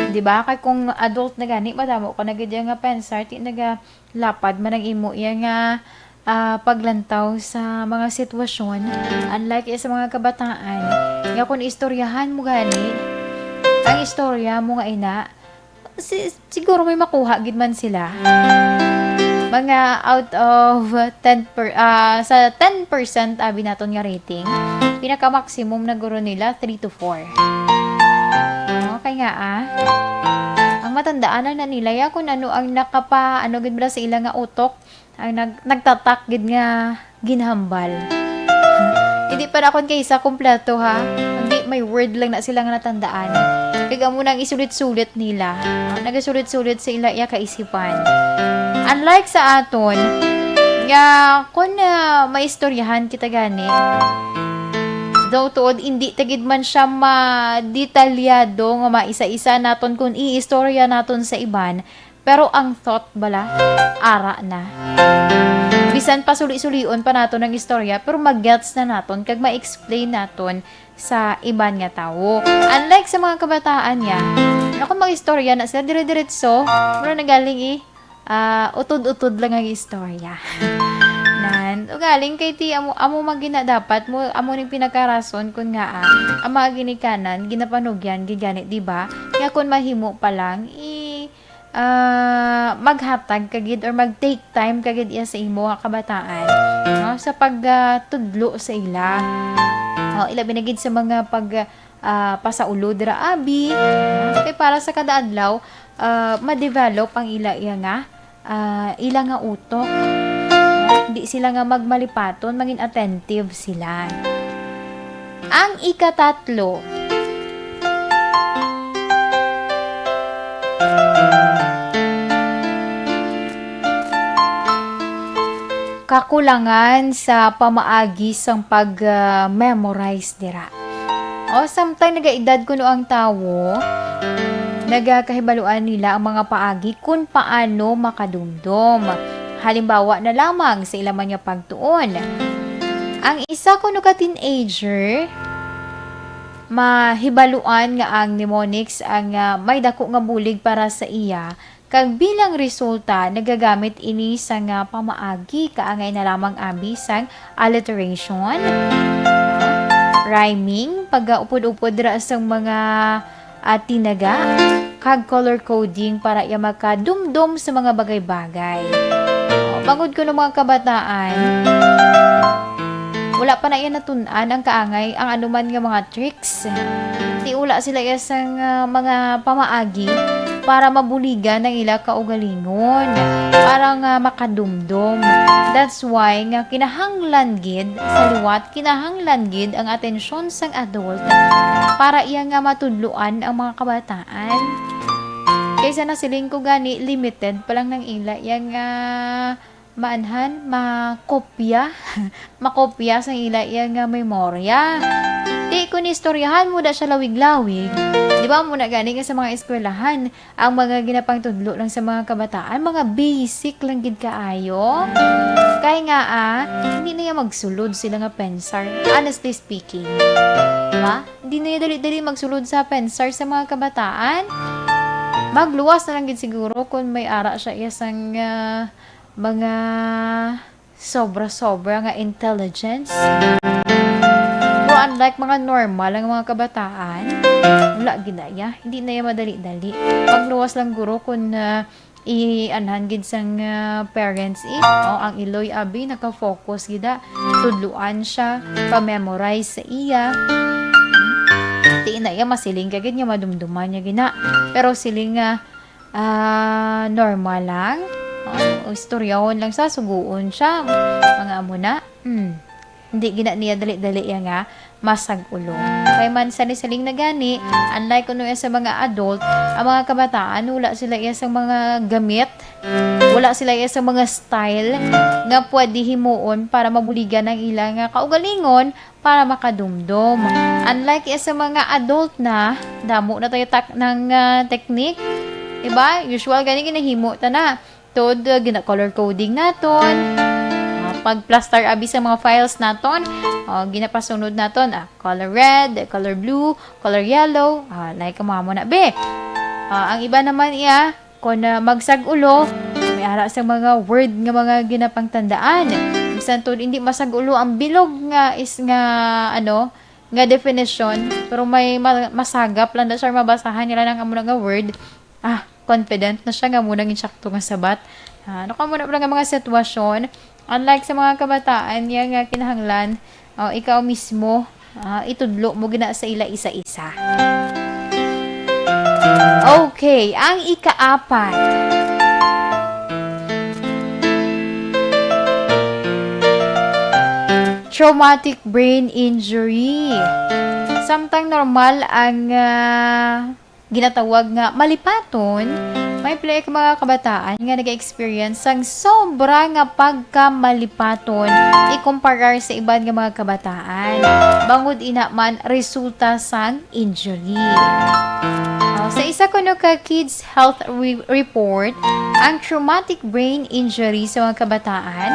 Di ba? Kay kung adult na gani, madamo ka na gid nga pensar, ti nagalapad man ang imo iya nga, ah, paglantaw sa mga sitwasyon. Unlike sa mga kabataan, nga kung istoryahan mo gani, ang istorya mo nga ina, si-, siguro may makuha gid man sila. Mga out of ten per, ah, sa ten percent abi naton nga rating, pinaka-maximum na guro nila three to four. Okay nga, ah. Ang matandaan na nila ya kung ano ang nakapa-, ano gid bala sa ila nga utok, ang nag-, nagtatak gid nga ginhambal. Hindi pa na akon kay isa kompleto, ha. Hindi, may word lang na sila nga natandaan. Kag amo nang isulit-sulit nila. Ah, nagasulit-sulit sa ila iya kaisipan. Unlike sa aton, nga kung, ah, maistoryahan kita gani, daw tuod, hindi ta gid man siya madetalyado nga maisa-isa naton kung iistorya naton sa iban, pero ang thought bala, ara na. Bisan pa suli-sulion pa naton ang istorya, pero magets na naton kag ma-explain naton sa iban nga tawo. Unlike sa mga kabataan niya, nga kung mag-istorya na sila dire-diretso, mura na galing i, ah, utod-utod lang ang istorya. Nan, ugaling kay ti amo, amo man gina dapat mo, amo ning pinakarason kun ngaa ang mga ginikanan ginapanugyan gid gani, di ba? Nga kun mahimo pa lang, i, ah, maghatag ka gid or mag-take time ka gid iya sa imo nga kabataan, no? Sa pag, ah, tudlo sa ila. Oh, ilabi na gid sa mga pag, ah, pasaulod ra, abi. Kay para sa kada adlaw, ah, ma-develop ang ila iya nga, ah, ila nga utok. Di sila nga magmalipaton, mangin attentive sila. Ang ikatatlo, kakulangan sa pamaagi sang pag, ah, memorize dira. O, samtang nagaedad kuno ang tawo, nagakahibaluan nila ang mga paagi kun paano makadumdom. Halimbawa na lamang sa ila man nga pagtuon. Ang isa kuno ka teenager, mahibaluan nga ang mnemonics ang, ah, may dako nga bulig para sa iya, kag bilang resulta, nagagamit ini sa nga pamaagi, kaangay na lamang abi sang alliteration, rhyming, pagaupod-upod ra sang mga, ah, tinaga, kag color coding para iya makadumdom sa mga bagay-bagay. O, bangod kuno mga kabataan, wala pa na iya natun-an ang kaangay ang anuman nga mga tricks. Ti wala sila iya sang, ah, mga pamaagi para mabuligan ang ila kaugalingon, para nga makadumdom. That's why nga kinahanglan gid sa liwat, kinahanglan gid ang atensyon sang adult para iya nga matudloan ang mga kabataan. Kaysa nasiling ko gani, limited pa lang nang ila iya nga maanhan, makopya, makopya sa ila iya nga memorya. Di, kung istoryahan mo da siya lawig-lawig, di ba, mo na gani nga sa mga eskwelahan, ang mga ginapangtudlo lang sa mga kabataan, mga basic lang gid kaayo. Kay nga, ah, hindi na iya magsulod sila nga pensar, honestly speaking. Di ba? Hindi na iya dali-dali magsulod sa pensar sa mga kabataan. Magluwas na lang gid siguro kung may ara siya iya sang, ah, mga sobra-sobra nga intelligence. Pero unlike mga normal ang mga kabataan, wala gid na iya. Hindi na iya madali-dali. Magluwas lang guro kung, ah, i-anhan gid sang, ah, parents, eh. O, ang iloy abi naka-focus gid, ah. Tudluan siya, pa-memorize sa iya. Ti na iya masiling ka gid nga madumduman niya gina. Pero siling nga, ah, normal lang. O, istoryahon lang sa, suguon siya. Mga amo na. Hmm. Hindi gina niya dali-dali iya nga masag-ulo. Kay man sa ni siling na gani, unlike kuno iya sa mga adult, ang mga kabataan wala sila iya sa mga gamit, wala sila iya sa mga style nga pwede himuon para mabuligan ang ila nga kaugalingon para makadumdom. Unlike iya sa mga adult na, damo na tayo tak ng ah, technique. Diba? Usual gani ginahimo ta na. Tod, uh, gina-color coding naton. Uh, pag-plaster abi sa mga files naton, uh, ginapasunod naton, ah, color red, color blue, color yellow, ah, like mo na, be. Ah, ang iba naman iya, kung, ah, magsag-ulo, may ara sa mga word nga mga ginapangtandaan. Bisan tod hindi masag-ulo ang bilog nga is nga, ano, nga definition, pero may ma-, masagap lang na siya mabasahan nila ng amo na nga word. Ah, confident na siya nga amo nang insakto nga sabat. Ah, ano ka mo na pala nga mga sitwasyon? Unlike sa mga kabataan niya nga kinahanglan, oh, ikaw mismo, ah, itudlo mo gina sa ila isa-isa. Okay, ang ikaapat. Traumatic brain injury. Samtang normal ang ah, ginatawag nga malipaton, may pila ka mga kabataan nga nag-experience sang sobra nga pagkamalipaton ikumparar sa iban nga mga kabataan. Bangod ina man resulta sang injury. Oh, sa isa kuno ka Kids Health Re- Report, ang traumatic brain injury sa mga kabataan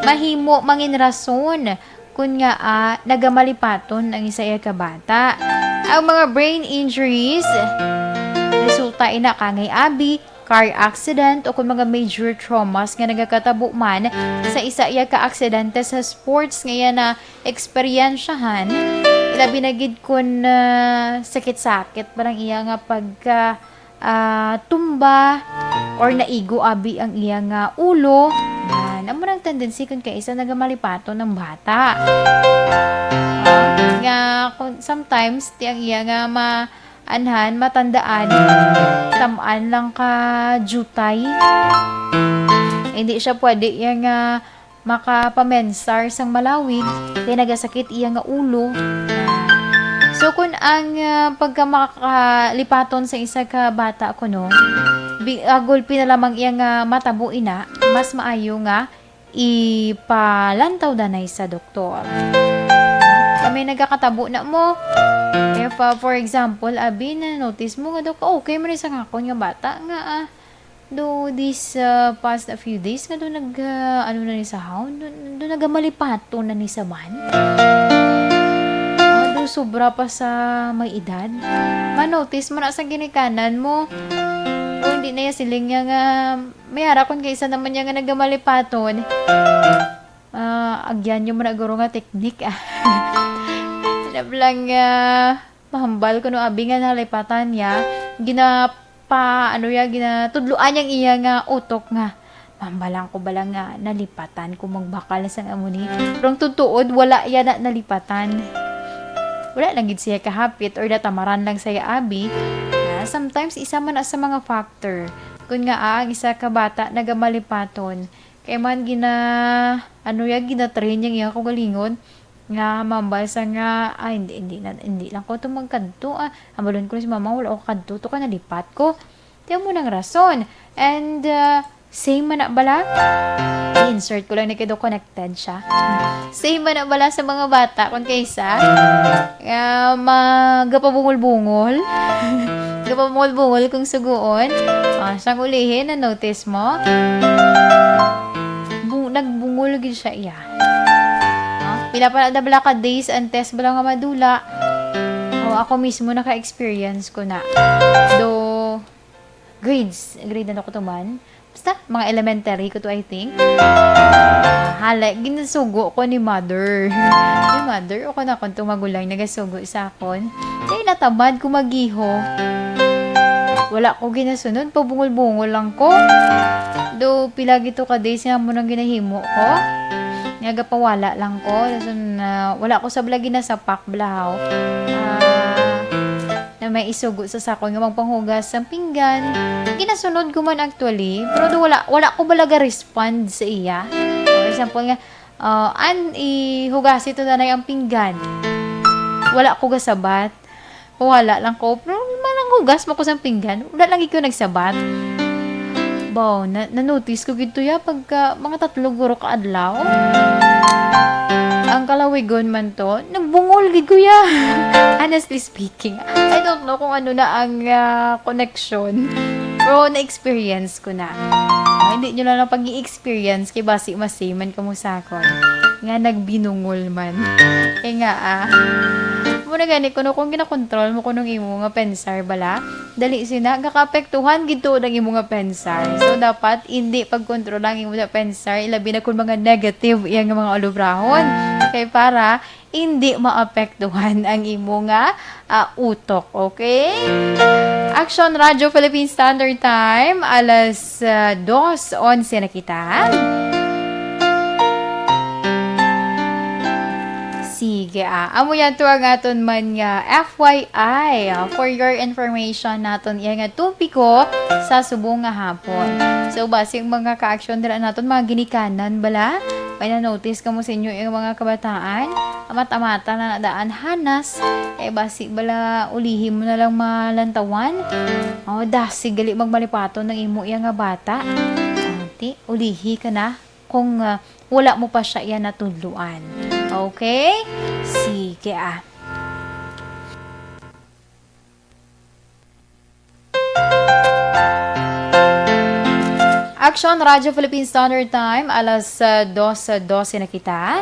mahimo mangin rason kun nga ah, nagamalipaton ang isa iya ka bata. Ang mga brain injuries resulta ina kangay abi, car accident, o kung mga major traumas nga nagakatabo man sa isa iya ka aksidente sa sports nga iya na eksperyensyahan. Ilabi na gid kun ah, sakit-sakit pa lang iya nga pagka ah, tumba or naigo abi ang iya nga ulo. Yan. Amo nang tendency kun kay isa nagamalipaton ang bata. Ah, nga kun, sometimes ti ang iya nga ma anhan matandaan tam-an lang ka jutay. Hindi siya pwede iya nga makapamensar sang malawig, kay nagasakit iya nga ulo. So, kun ang ah, pagka makalipaton sa isa ka bata kuno, bi- agulpi na lamang iya nga matabo ina, mas maayo nga ipalantaw danay sa doktor. Kami nagakatabo na mo. If, ah, for example, abi, na-notice mo nga, "Dok, okay man ni sa akon nga bata nga ah, do this ah, past a few days nga do nag ah, ano na ni sa haon, do, do nagamalipaton na ni sa man." Ah, do sobra pa sa may edad. Ma-notice mo na sa ginikanan mo. O hindi na iya siling niya nga may ara kon kay isa naman niya nga nagamalipaton. Ah, agyan niyo mo na guro nga teknik ah. Nablang ah, mahambal kuno abi nga nalipatan niya. Ginapa ano ya ginatudloan niyang iya nga utok nga, "Mahambal lang ko bala nga nalipatan ko magbakal sang amo ni." Pero ang tutuod, wala ya na nalipatan. Wala lang gid siya kahapit or natamaran lang sa iya abi. Ah, sometimes isa man na sa mga factor. Kun nga ah, ang isa ka bata nagamalipaton, kay man gina ano ya ginatrain yang iya kaugalingon nga mambal sa nga, "Ay, hindi, hindi, na, hindi lang ko to magkadto ah. Hambalon ko ni si mama, wala ko kadto to kay nalipat ko." Ti amo nang rason. And uh, same man na bala? I-insert ko lang ni kay do connected siya. Same man na bala sa mga bata kung kaysa nga magapabungol-bungol. Gapabungol-bungol kung suguon. Ah, sang ulihin, na-notice mo? Bu- nagbungol gid siya iya. Ah, pila pa na bala ka days and test bala nga madula. O, ako mismo naka-experience ko na. Do grades, grade na ko to man. Basta, mga elementary ko to, I think. Hala, ginasugo ko ni mother. Ni mother, o ko na kung magulang nagasugo sa akon. Kay natamad ko magiho. Wala ko ginasunod, pabungol-bungol lang ko. Do, pila gito ka days nga mo nang ginahimo ko. Nga gapawala lang ko. Dason, ah, wala ko sa bala ginasapak, blahaw. Ah, na may isugo sa sakon nga magpanghugas sang pinggan. Ginasunod ko man actually, pero do wala, wala ko bala ga-respond sa iya. For example nga, Ah, an, ihugasi to, nanay, ang pinggan. Wala ko gasabat. Wala lang ko. Pero mananghugas mo ko sang pinggan. Wala lang ko nagsabat. Baw, na, na-notice ko gid to ya pagka mga tatlo guro ka adlaw. Ang kalawigon man to, nagbungol gid ko ya. Honestly speaking, I don't know kung ano na ang, ah, connection. Pero na-experience ko na. Ah, hindi nyo lang pag-i-experience kay basi masiman kamo sa akon nga nagbinungol man. Kay nga, ah, mo na gani kuno kung ginakontrol mo kunong imo nga pensar bala, dali sina gakaapektuhan gid tuod ang imo nga pensar. So, dapat hindi pagkontrol ang imo nga pensar, ilabi na kung mga negative iya nga mga ulubrahon. Kay para hindi maapektuhan ang imo nga, ah, utok, okay? Action Radio Philippine Standard Time, alas, ah, dos onse na kita. Sige, ah, amo yan to ang aton man nga F Y I, ah, for your information naton iya nga topiko sa subong nga hapon. So, basig mga ka-action dira naton mga ginikanan bala, may na-notice kamo sa inyo yung mga kabataan? Amat-amata na nadaan hanas. Eh, basi bala ulihi mo na lang malantawan. Oh, dasig gali magmalipaton ng imo iya nga bata. Ati, ulihi ka na kung, ah, wala mo pa siya iya natudloan. Okay? Sige, ah. Action Radio Philippine Standard Time, alas, ah, dos, ah, dose na kita.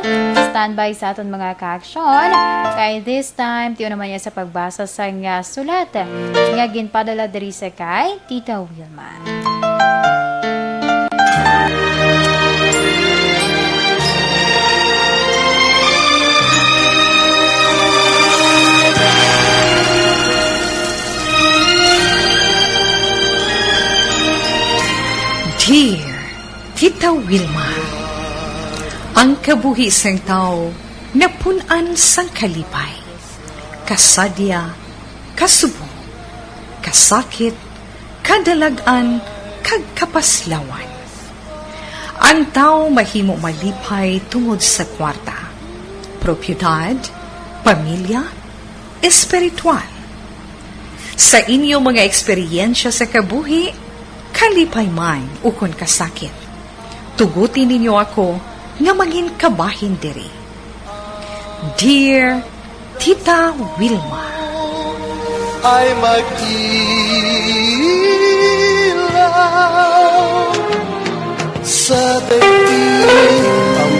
Standby sa aton mga ka-action. Kay this time, tiyo naman niya sa pagbasa sang, ah, sulat nga ginpadala diri sa kay Tita Wilma. Dear Tita Wilma, ang kabuhi sang tawo napun-an sang kalipay, kasadya, kasubong, kasakit, kadalag-an, kag kapaslawan. Ang tawo mahimo malipay tungod sa kwarta, propiedad, pamilya, espiritual. Sa inyo mga eksperyensya sa kabuhi, kalipay man ukon kasakit, tuguti ninyo ako nga mangin kabahin diri. Dear Tita Wilma. Ay mag-ilaw sa daigdig ang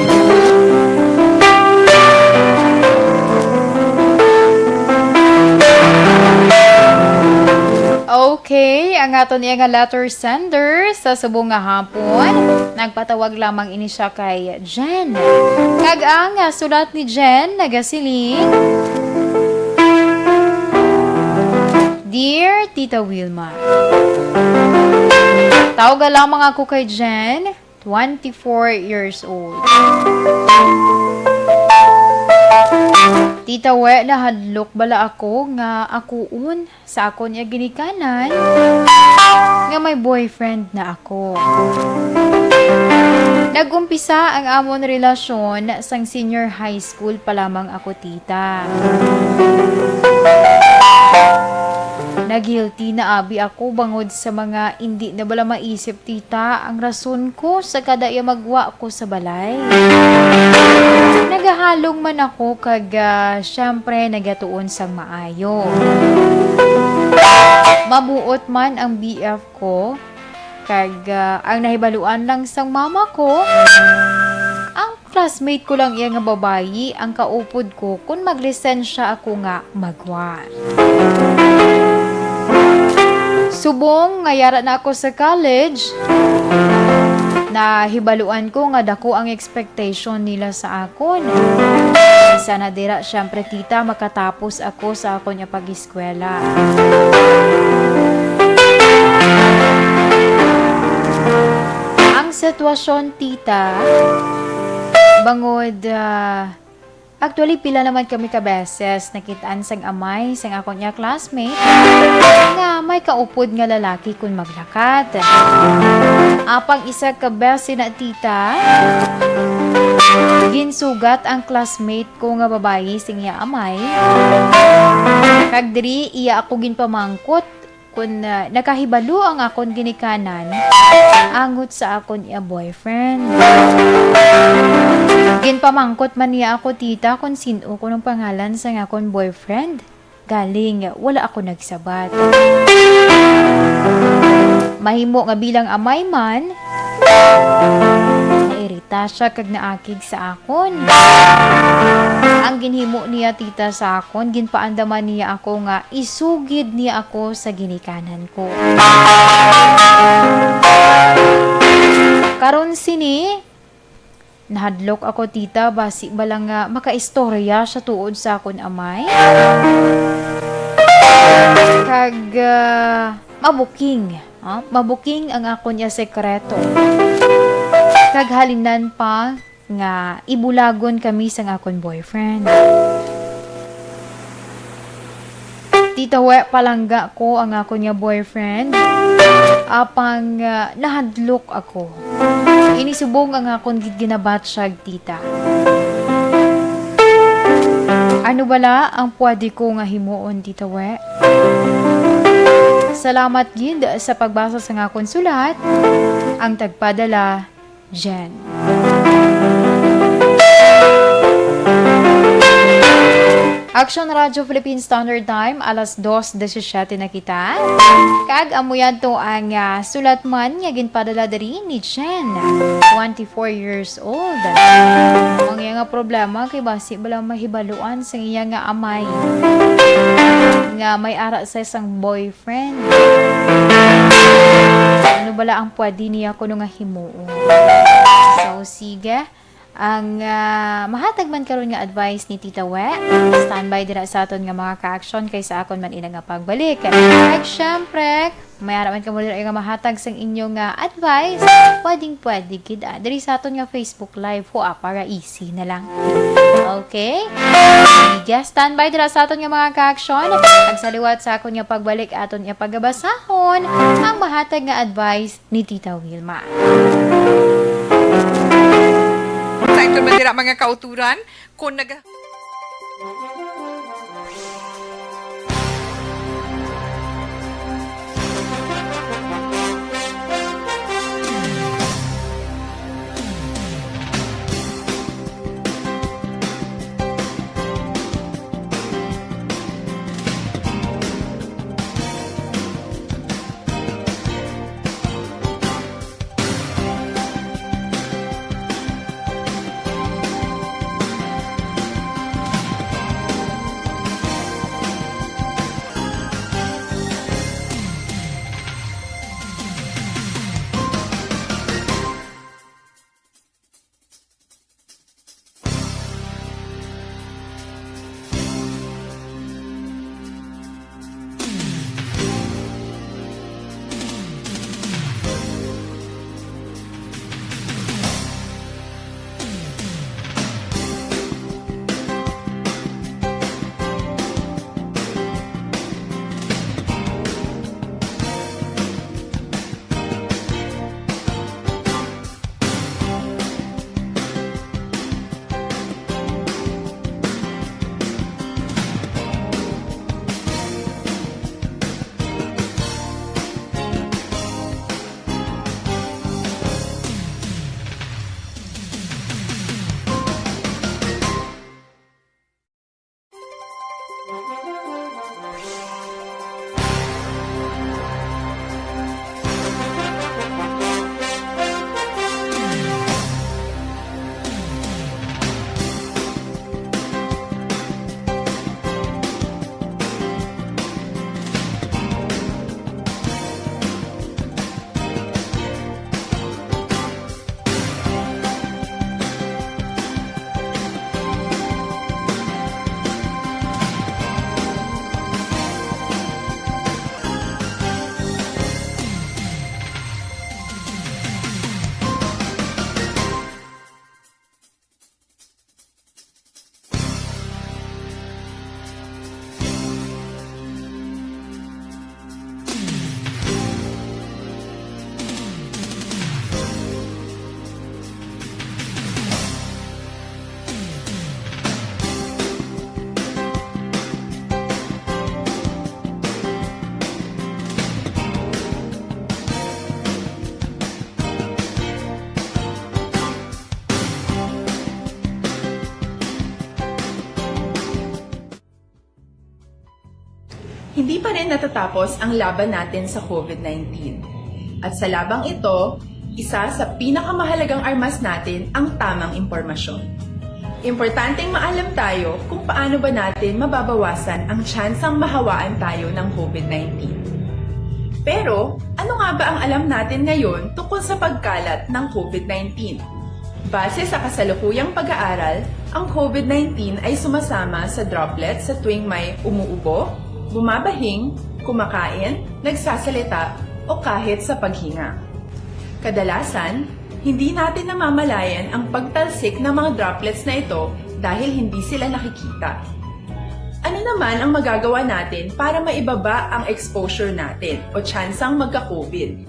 Okay, ang aton iya nga letter sender sa subong nga hapon. Nagpatawag lamang ini siya kay Jen. Kag ang, ah, sulat ni Jen nagasiling, Dear Tita Wilma, tawga lamang ako kay Jen, twenty-four years old. Tita, we, nahadlok bala ako nga akuon sa akon nga ginikanan nga may boyfriend na ako. Nag-umpisa ang amon relasyon sang senior high school pa lamang ako, tita. Nag-guilty na abi ako bangod sa mga indi na bala maisip, tita, ang rason ko sa kada iya magwa ko sa balay. Nagahalong man ako kag, ah, syempre, nagatuon sang maayo. Mabuot man ang B F ko, kag, ah, ang nahibaluan lang sang mama ko, ang classmate ko lang iya nga babayi ang kaupod ko kon maglisensya ako nga magwa. Subong nga yara na ako sa college, nahibaluan ko nga dako ang expectation nila sa akon. Isa na dira, syempre, tita, makatapos ako sa akon nga pag-eskwela. Ang sitwasyon, tita, bangod, ah, actually, pila naman kami ka beses nakitaan sang amay sang akon nga classmate nga may kaupod nga lalaki kon maglakat. Apang isa ka beses na, tita, Ginsugat ang classmate ko nga babayi sing iya amay. Kag diri iya ako ginpamangkot kon, ah, nakahibalo ang akon ginikanan angot sa akon iya boyfriend. Ginpamangkot man niya ako, tita, kon sin-o kuno ang pangalan sang akon boyfriend. Galing, wala ako nagsabat. Mahimo nga bilang amay man, nairita siya kag naakig sa akon. Ang ginhimo niya, tita, sa akon, ginpaandaman niya ako nga isugid niya ako sa ginikanan ko. Karon sini, nahadlok ako, tita, basi bala nga makaistorya siya tuod sa akon amay. Kag, ah, mabuking, ah, mabuking ang akon iya sekreto. Kag halinan pa nga ibulagon kami sang akon boyfriend. Tita We, palangga ko ang akon nga boyfriend, apang, ah, nahadlok ako. Ini subong ang akon gid ginabatyag, tita. Ano bala ang pwede ko nga himuon, Tita We? Salamat gid sa pagbasa sa akon sulat. Ang tagpadala, Jen. Action Radio Philippine Standard Time, alas dos disisiete na kita. Kag amo yan to ang, ah, sulat man nga ginpadala diri ni Jen, twenty-four years old. Ang iya nga problema kay basi bala mahibaluan sa iya nga amay nga may ara sa isang boyfriend. Ano bala ang pwede niya kuno nga himuon? So, sige. Ang, ah, mahatag man karon nga advice ni Tita We, standby dira sa aton nga mga ka-action kay sa akon man ina nga pagbalik. Kag syempre, may ara man kamo dira nga mahatag sang inyo nga advice. Pwedeng pwede gid, ah, diri sa aton nga Facebook Live, ho, ah, para easy na lang. Okay? Sige, standby dira sa aton nga mga ka-action. Kag sa liwat sa akon nga pagbalik, aton nga pagabasahon ang mahatag nga advice ni Tita Wilma. Sa ito man dira, mga kauturan, kung nag- Hindi pa rin natatapos ang laban natin sa COVID nineteen. At sa labang ito, isa sa pinakamahalagang armas natin ang tamang impormasyon. Importanteng maalam tayo kung paano ba natin mababawasan ang tsansang mahawaan tayo ng COVID nineteen. Pero, ano nga ba ang alam natin ngayon tungkol sa pagkalat ng COVID nineteen? Base sa kasalukuyang pag-aaral, ang COVID nineteen ay sumasama sa droplets sa tuwing may umuubo, bumabahing, kumakain, nagsasalita, o kahit sa paghinga. Kadalasan, hindi natin namamalayan ang pagtalsik ng mga droplets na ito dahil hindi sila nakikita. Ano naman ang magagawa natin para maibaba ang exposure natin o tsansang magka-COVID?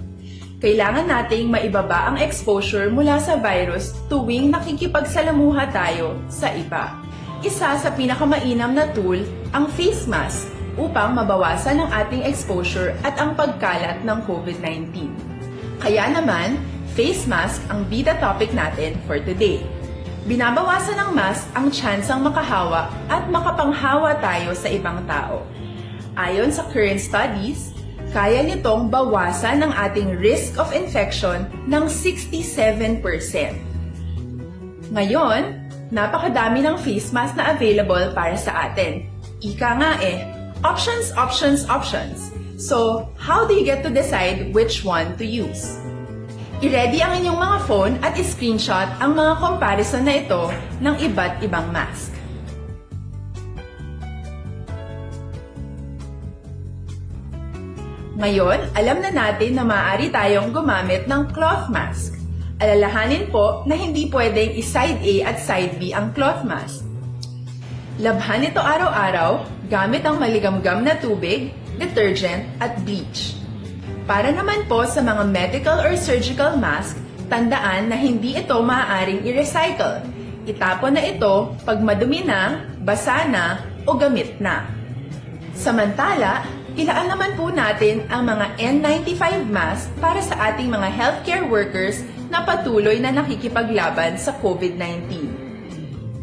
Kailangan nating maibaba ang exposure mula sa virus tuwing nakikipagsalamuha tayo sa iba. Isa sa pinakamainam na tool ang face mask upang mabawasan ang ating exposure at ang pagkalat ng COVID nineteen. Kaya naman, face mask ang bida topic natin for today. Binabawasan ng mask ang tsansang makahawa at makapanghawa tayo sa ibang tao. Ayon sa current studies, kaya nitong bawasan ang ating risk of infection ng sixty-seven percent. Ngayon, napakadami ng face mask na available para sa atin. Ika nga eh, options, options, options. So, how do you get to decide which one to use? I-ready ang inyong mga phone at i-screenshot ang mga comparison na ito ng iba't ibang mask. Ngayon, alam na natin na maaari tayong gumamit ng cloth mask. Alalahanin po na hindi pwedeng i-side A at side B ang cloth mask. Labhan ito araw-araw gamit ang maligamgam na tubig, detergent, at bleach. Para naman po sa mga medical or surgical mask, tandaan na hindi ito maaaring i-recycle. Itapon na ito pag madumi na, basa na, o gamit na. Samantala, ilaan naman po natin ang mga N ninety-five mask para sa ating mga healthcare workers na patuloy na nakikipaglaban sa COVID nineteen.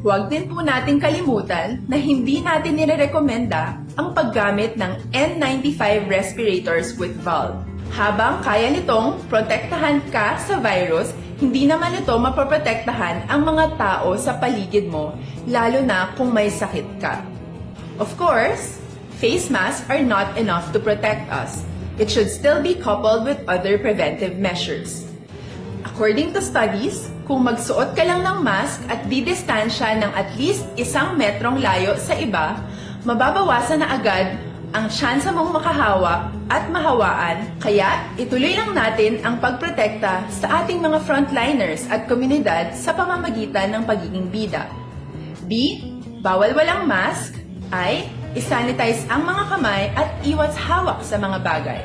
Huwag din po nating kalimutan na hindi natin nirerekomenda ang paggamit ng N ninety-five respirators with valve. Habang kaya nitong protektahan ka sa virus, hindi naman ito mapoprotektahan ang mga tao sa paligid mo, lalo na kung may sakit ka. Of course, face masks are not enough to protect us. It should still be coupled with other preventive measures. According to studies, kung magsuot ka lang ng mask at didistansya ng at least isang metrong layo sa iba, mababawasan na agad ang tsansa mong makahawa at mahawaan. Kaya, ituloy lang natin ang pagprotekta sa ating mga frontliners at komunidad sa pamamagitan ng pagiging bida. B, bawal walang mask. I, isanitize ang mga kamay at iwas hawak sa mga bagay.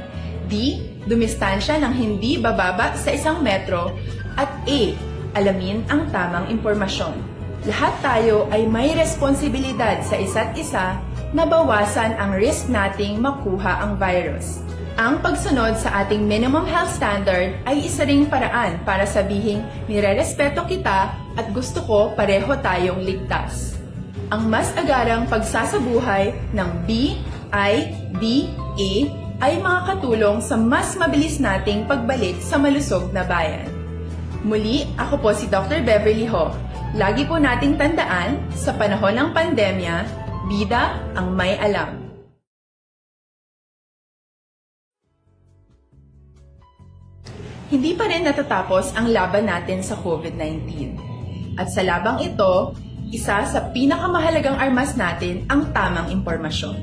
D, dumistansya ng hindi bababa sa isang metro. At A, alamin ang tamang impormasyon. Lahat tayo ay may responsibilidad sa isa't isa na bawasan ang risk nating makuha ang virus. Ang pagsunod sa ating minimum health standard ay isa ring paraan para sabihing nirerespeto kita at gusto ko pareho tayong ligtas. Ang mas agarang pagsasabuhay ng B I B A ay makakatulong sa mas mabilis nating pagbalik sa malusog na bayan. Muli, ako po si Doctor Beverly Ho. Lagi po nating tandaan, sa panahon ng pandemya, bida ang may alam. Hindi pa rin natatapos ang laban natin sa COVID nineteen. At sa labang ito, isa sa pinakamahalagang armas natin ang tamang impormasyon.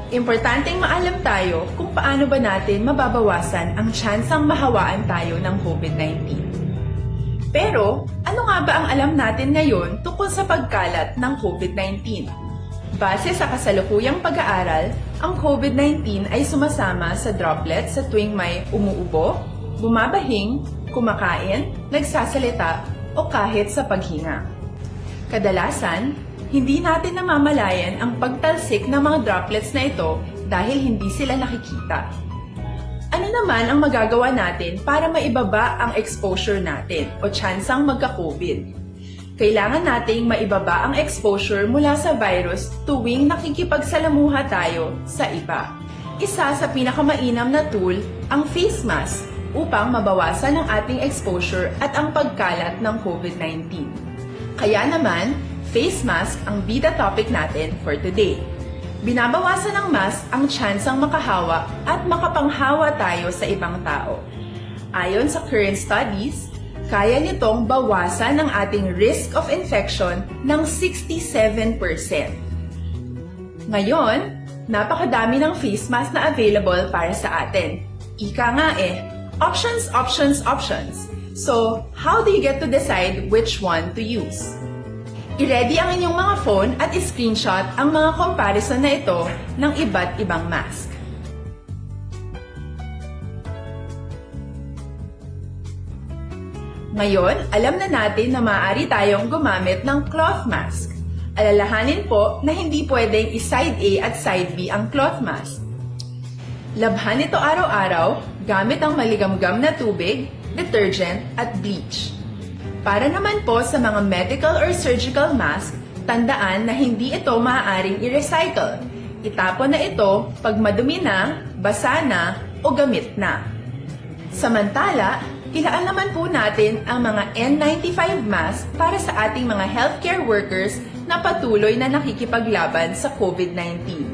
Importanteng maalam tayo kung paano ba natin mababawasan ang tsansang mahawaan tayo ng COVID nineteen. Pero, ano nga ba ang alam natin ngayon tungkol sa pagkalat ng COVID nineteen? Base sa kasalukuyang pag-aaral, ang COVID nineteen ay sumasama sa droplets sa tuwing may umuubo, bumabahing, kumakain, nagsasalita, o kahit sa paghinga. Kadalasan, hindi natin namamalayan ang pagtalsik ng mga droplets na ito dahil hindi sila nakikita. Ano naman ang magagawa natin para maibaba ang exposure natin o tsansang magka-COVID? Kailangan nating maibaba ang exposure mula sa virus tuwing nakikipagsalamuha tayo sa iba. Isa sa pinakamainam na tool ang face mask upang mabawasan ang ating exposure at ang pagkalat ng covid nineteen. Kaya naman, face mask ang bida topic natin for today. Binabawasan ng mask ang tsansang makahawa at makapanghawa tayo sa ibang tao. Ayon sa current studies, kaya nitong bawasan ang ating risk of infection ng sixty-seven percent. Ngayon, napakadami ng face mask na available para sa atin. Ika nga eh, options, options, options. So, how do you get to decide which one to use? I-ready ang inyong mga phone at i-screenshot ang mga comparison na ito ng iba't ibang mask. Ngayon, alam na natin na maaari tayong gumamit ng cloth mask. Alalahanin po na hindi pwedeng i-side A at side B ang cloth mask. Labhan ito araw-araw gamit ang maligamgam na tubig, detergent, at bleach. Para naman po sa mga medical or surgical mask, tandaan na hindi ito maaaring i-recycle. Itapon na ito pag madumi na, basa na, o gamit na. Samantala, ilaan naman po natin ang mga N ninety-five mask para sa ating mga healthcare workers na patuloy na nakikipaglaban sa covid nineteen.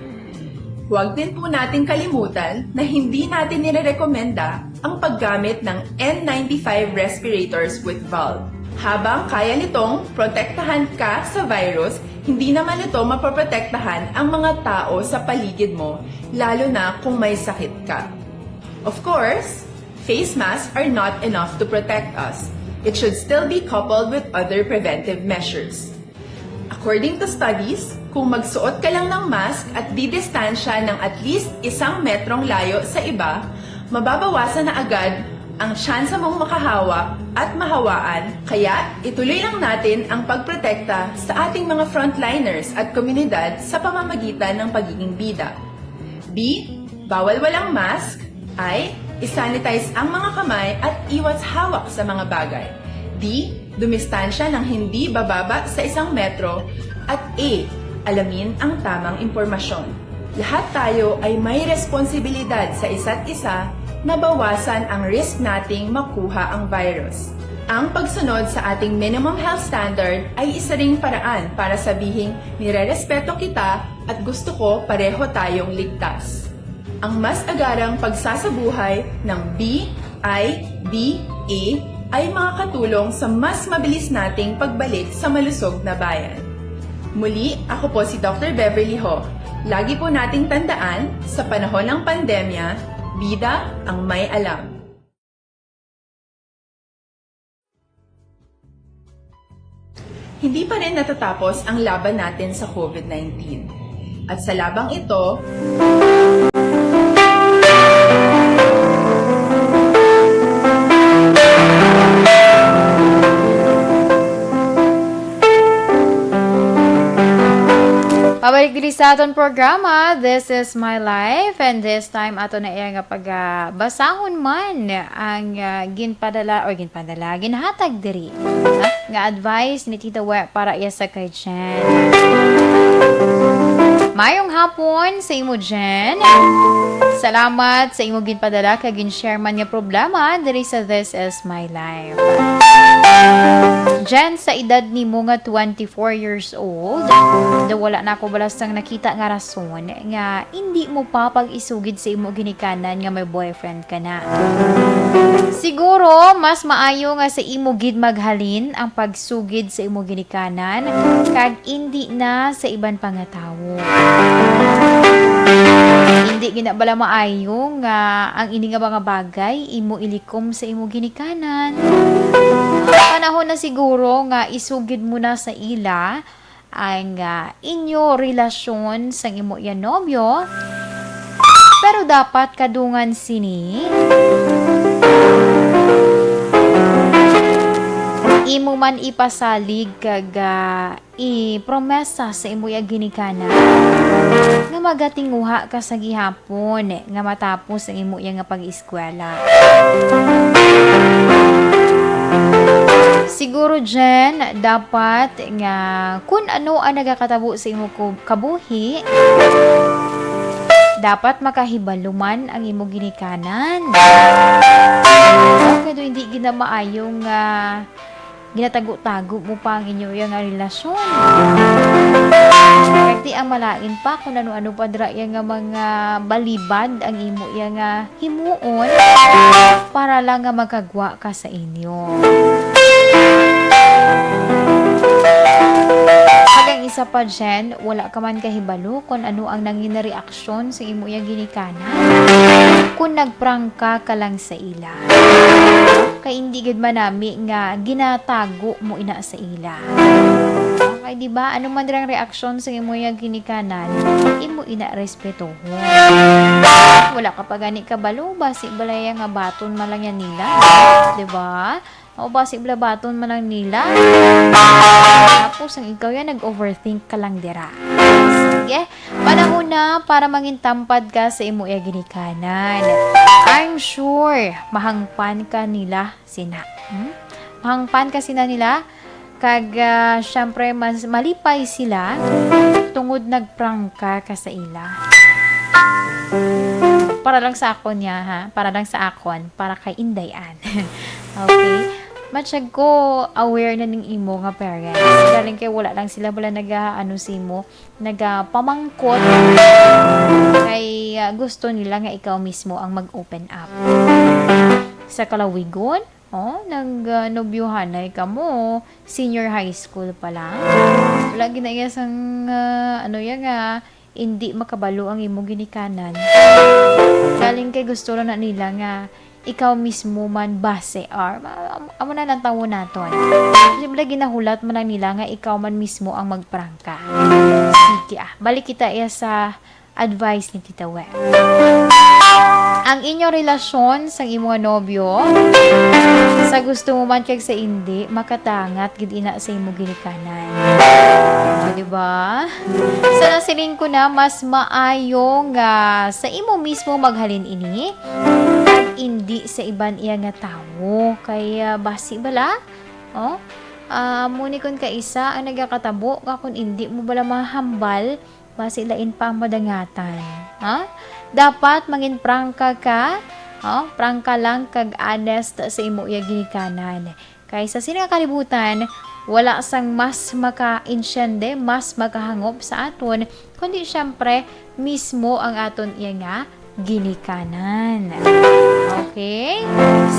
Huwag din po natin kalimutan na hindi natin nirerekomenda ang paggamit ng N ninety-five respirators with valve. Habang kaya nitong protektahan ka sa virus, hindi naman nito mapoprotektahan ang mga tao sa paligid mo, lalo na kung may sakit ka. Of course, face masks are not enough to protect us. It should still be coupled with other preventive measures. According to studies, kung magsuot ka lang ng mask at didistansya ng at least isang metrong layo sa iba, mababawasan na agad ang tsansa mong makahawa at mahawaan. Kaya, ituloy lang natin ang pagprotekta sa ating mga frontliners at komunidad sa pamamagitan ng pagiging bida. B, bawal walang mask. I, isanitize ang mga kamay at iwas hawak sa mga bagay. D, dumistansya ng hindi bababa sa isang metro. At A, alamin ang tamang impormasyon. Lahat tayo ay may responsibilidad sa isa't isa na bawasan ang risk nating makuha ang virus. Ang pagsunod sa ating minimum health standard ay isa ring paraan para sabihing nirerespeto kita at gusto ko pareho tayong ligtas. Ang mas agarang pagsasabuhay ng B I D A ay makakatulong sa mas mabilis nating pagbalik sa malusog na bayan. Muli, ako po si Doctor Beverly Ho. Lagi po nating tandaan, sa panahon ng pandemya, bida ang may alam. Hindi pa rin natatapos ang laban natin sa covid nineteen. At sa labang ito, pabalik diri sa aton programa, This is My Life, and this time ato na iya nga pagabasahon man ang, ah, ginpadala or ginpadala, ginhatag diri, ah, nga advice ni Tita We para iya sa kay Jen. Mayong hapon sa imo, Jen. Salamat sa imo ginpadala kag gin-share man nga problema diri sa This Is My Life. Jen, sa edad nimo nga twenty-four years old, daw wala na ako balastang nakita nga rason nga indi mo pa pag-isugid sa imo ginikanan nga may boyfriend ka na. Siguro, mas maayo nga sa imo gid maghalin ang pagsugid sa imo ginikanan kag indi na sa iban pa nga tawo. Indi gid na bala maayo nga ang ini nga mga bagay imo ilikom sa imo ginikanan? Panahon na siguro nga isugid mo na sa ila ang, ah, inyo relasyon sang imo iya nobyo, pero dapat kadungan sini, imo man ipasalig kag, ah, ipromesa sa imo iya ginikanan nga magatinguha ka sa gihapon nga matapos ang imo iya nga pag-eskwela. Siguro, Jen, dapat nga kun ano ang nagakatabo sa imo ku-, kabuhi, dapat makahibalo man ang imo ginikanan. Okay, do hindi gid na maayo nga ginatago-tago mo pa ang inyo iya nga relasyon. Kag ti ang malain pa kung ano-ano pa dira iya nga mga balibad ang imo iya nga himuon para lang nga magkagwa ka sa inyo. Kag ang isa pa, Jen, wala ka man kahibalo kung ano ang nangin reaksyon sa imo iya ginikanan kung nagprangka ka lang sa ila. Kay hindi gid manami nga ginatago mo ina sa ila. Okay, di ba? Ano man dirang reaksyon sa imo iya ginikanan, imo ina respetuhon. Wala ka pa gani kabalo, basi balaya nga baton man lang yan nila, di ba? O basi bala baton man lang nila. Tapos ang ikaw yan, nag-overthink ka lang dira. Sige, panahon na para mangintampad ka sa imo iya ginikanan. I'm sure, mahangpan ka nila sina. Hmm? Mahangpan ka sina nila. Kag, ah, syempre, mas malipay sila tungod nagprangka ka sa ila. Para lang sa akon niya, ha? Para lang sa akon, para kay Inday Ann. Okay? Matyag ko aware na ning imo nga parents. Galing kay wala lang sila bala naga, ano, simo, nagapamangkot kay, ah, gusto nila nga ikaw mismo ang mag-open up. Sa kalawigon, oh, nag, ah, nobyuhanay kamo, senior high school pa lang. Wala gid na iya sang, ah, ano iya nga, hindi makabalo ang imo ginikanan. Galing kay gusto lang na nila nga ikaw mismo man base, or, ma-, am-, amo na lang tawon naton. Simple, ginahulat man lang nila nga ikaw man mismo ang magprangka. Sige, ah, balik kita iya sa advice ni Tita Wen. Ang inyo relasyon sang imo nga nobyo, sa gusto mo man kag sa indi, makatangat gid ina sa imo ginikanan. O, di ba? Sa nasiling ko na, mas maayo nga sa imo mismo maghalin ini, kag indi sa iban iya nga tawo. Kay, ah, basi bala, oh, ah, amo ni kun kaisa ang nagakatabo, nga kun indi mo bala mahambal, basi lain pa ang madangatan. Ha? Dapat mangin prangka ka, oh, prangka lang kag honest sa imo iya ginikanan. Kay sa sini nga kalibutan, wala sang mas makainsyende, mas makahangop sa aton, kundi siyempre mismo ang aton iya nga ginikanan. Okay?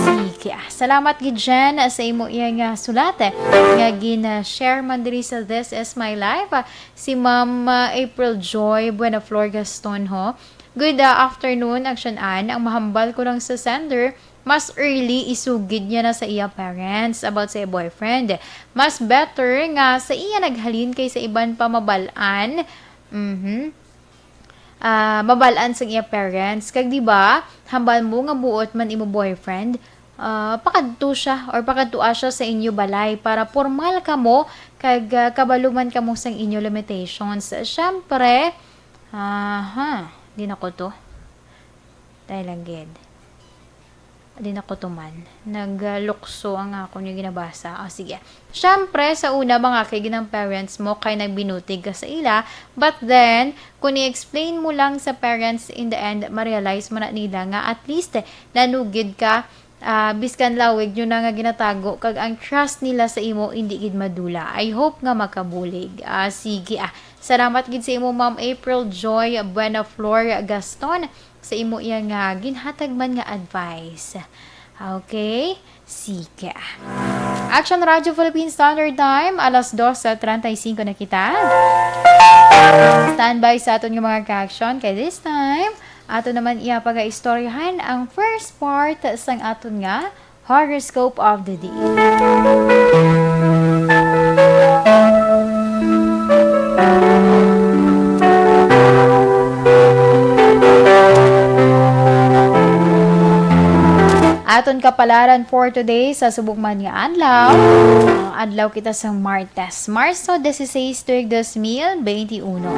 Sige. Ah, salamat gid, Jen, sa imo iya nga sulat, eh, nga gin-share man diri sa This Is My Life. Ah, si Ma'am, ah, April Joy Buenaflor Gaston, ho. Good, ah, afternoon, Action Ann. Ang mahambal ko lang sa sender, mas early isugid niya na sa iya parents about sa iya boyfriend. Mas better nga sa iya naghalin kay sa iban pa mabal-an. Mhm. Ah, mabal-an sang iya parents. Kag di ba, hambal mo nga buot man imo boyfriend, ah, pakadto siya or pakadtoa siya sa inyo balay para pormal kamo kag, ah, kabalo man kamo sang inyo limitations. Syempre, aha, di na ko to. Dahil lang gid. Di na ko tuman. Naglukso ang ako niyo ginabasa. O, sige. Siyempre, sa una, mga kay ginang parents mo kay nagbinutig ka sa ila. But then, kung i-explain mo lang sa parents, in the end, ma-realize mo na nila nga at least, eh, nanugid ka, ah, biskan lawig nyo na nga ginatago, kag ang trust nila sa imo, hindi gid madula. I hope nga makabulig. Ah, sige, ah. Salamat gid sa imo, Ma'am April Joy Buenaflor Gaston, sa imo iya nga ginhatag man nga advice. Okay? Sige. Action Radio Philippine Standard Time, alas dos treinta y cinco na kita. Standby sa aton nga mga ka-action. Kay this time, ato naman iya pagaistoryahan ang first part sang aton nga Horoscope of the Day. Aton kapalaran for today sa subong man nga adlaw. Ah, adlaw kita sa Martes, Marso dieciséis, tuig dos mil veintiuno.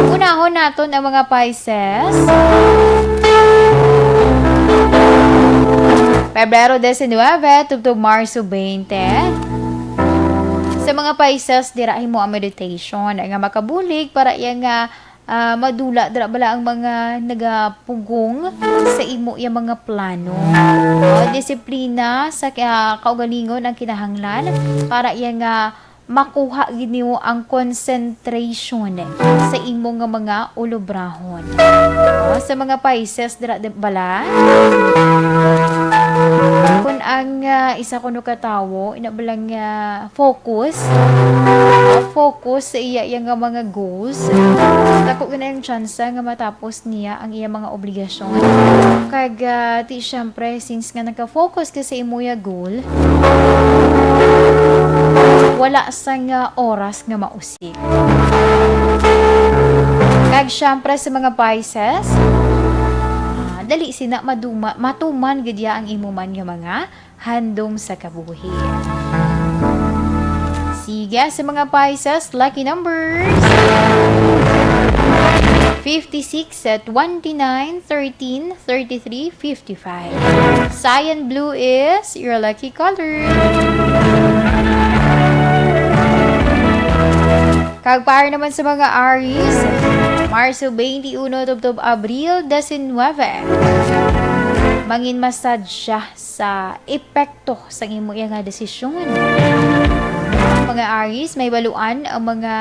Unahon naton ang mga Pisces. Pebrero diecinuebe, tubtob Marso twenty. Sa mga Pisces, dira himo ang meditation nga makabulig para iya nga, ah, madula dira bala ang mga nagapugong sa imo iya mga plano. O, disiplina sa ka-, kaugalingon ang kinahanglan para iya nga makuha gid nimo ang concentration sa imo nga mga ulobrahon. O, sa mga Pisces, dira, di bala? Kung ang, ah, isa kuno ka tawo, ina bala nga focus, o, focus sa iya, iya nga mga goals, dako gid ang tsansa nga matapos niya ang iya mga obligasyon. Kag, ah, ti, syempre, since nga nagka-focus ka sa imo ya goal, wala sang, ah, oras nga mausik. Kag syempre sa mga Pisces, ah, dali sina maduma-, matuman gid ya ang imo man nga mga handom sa kabuhi. Sige, sa mga Pisces, lucky numbers, fifty-six, twenty-nine, thirteen, thirty-three, fifty-five. Cyan blue is your lucky color. Kag para naman sa mga Aries, Marso twenty-one tubtob Abril diecinuebe. Mangin masadya sa epekto sang imo iya nga desisyon. Mga Aries, may baluan ang mga,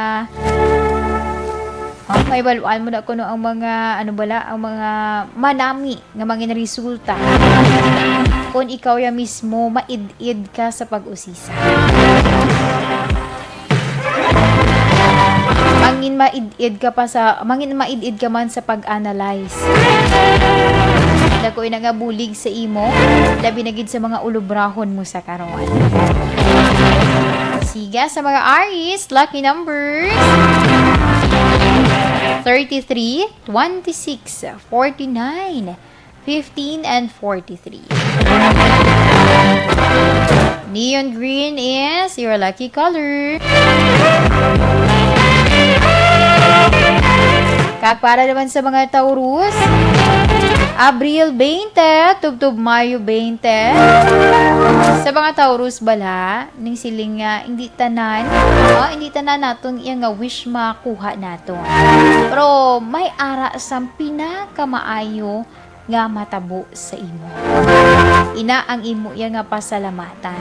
ah, may baluan mo na kuno ang mga, ano bala, ang mga manami nga mangin resulta kung ikaw ya mismo maid-id ka sa pag-usisa. Mangin maid-id ka pa sa, mangin maid-id ka man sa pag-analyze. Dako ina nga bulig sa imo, labi na gid sa mga ulobrahon mo sa karon. Siga sa mga Aries, lucky numbers, thirty-three, twenty-six, forty-nine, fifteen, and forty-three. Neon green is your lucky color. Kag para naman sa mga Taurus, Abril twenty, tubtob Mayo twenty. Sa mga Taurus bala, ning siling nga, hindi tanan, no? Hindi tanan naton iya nga wish makuha nato. Pero may ara sang pinakamaayo nga matabo sa imo. Ina ang imo iya nga pasalamatan.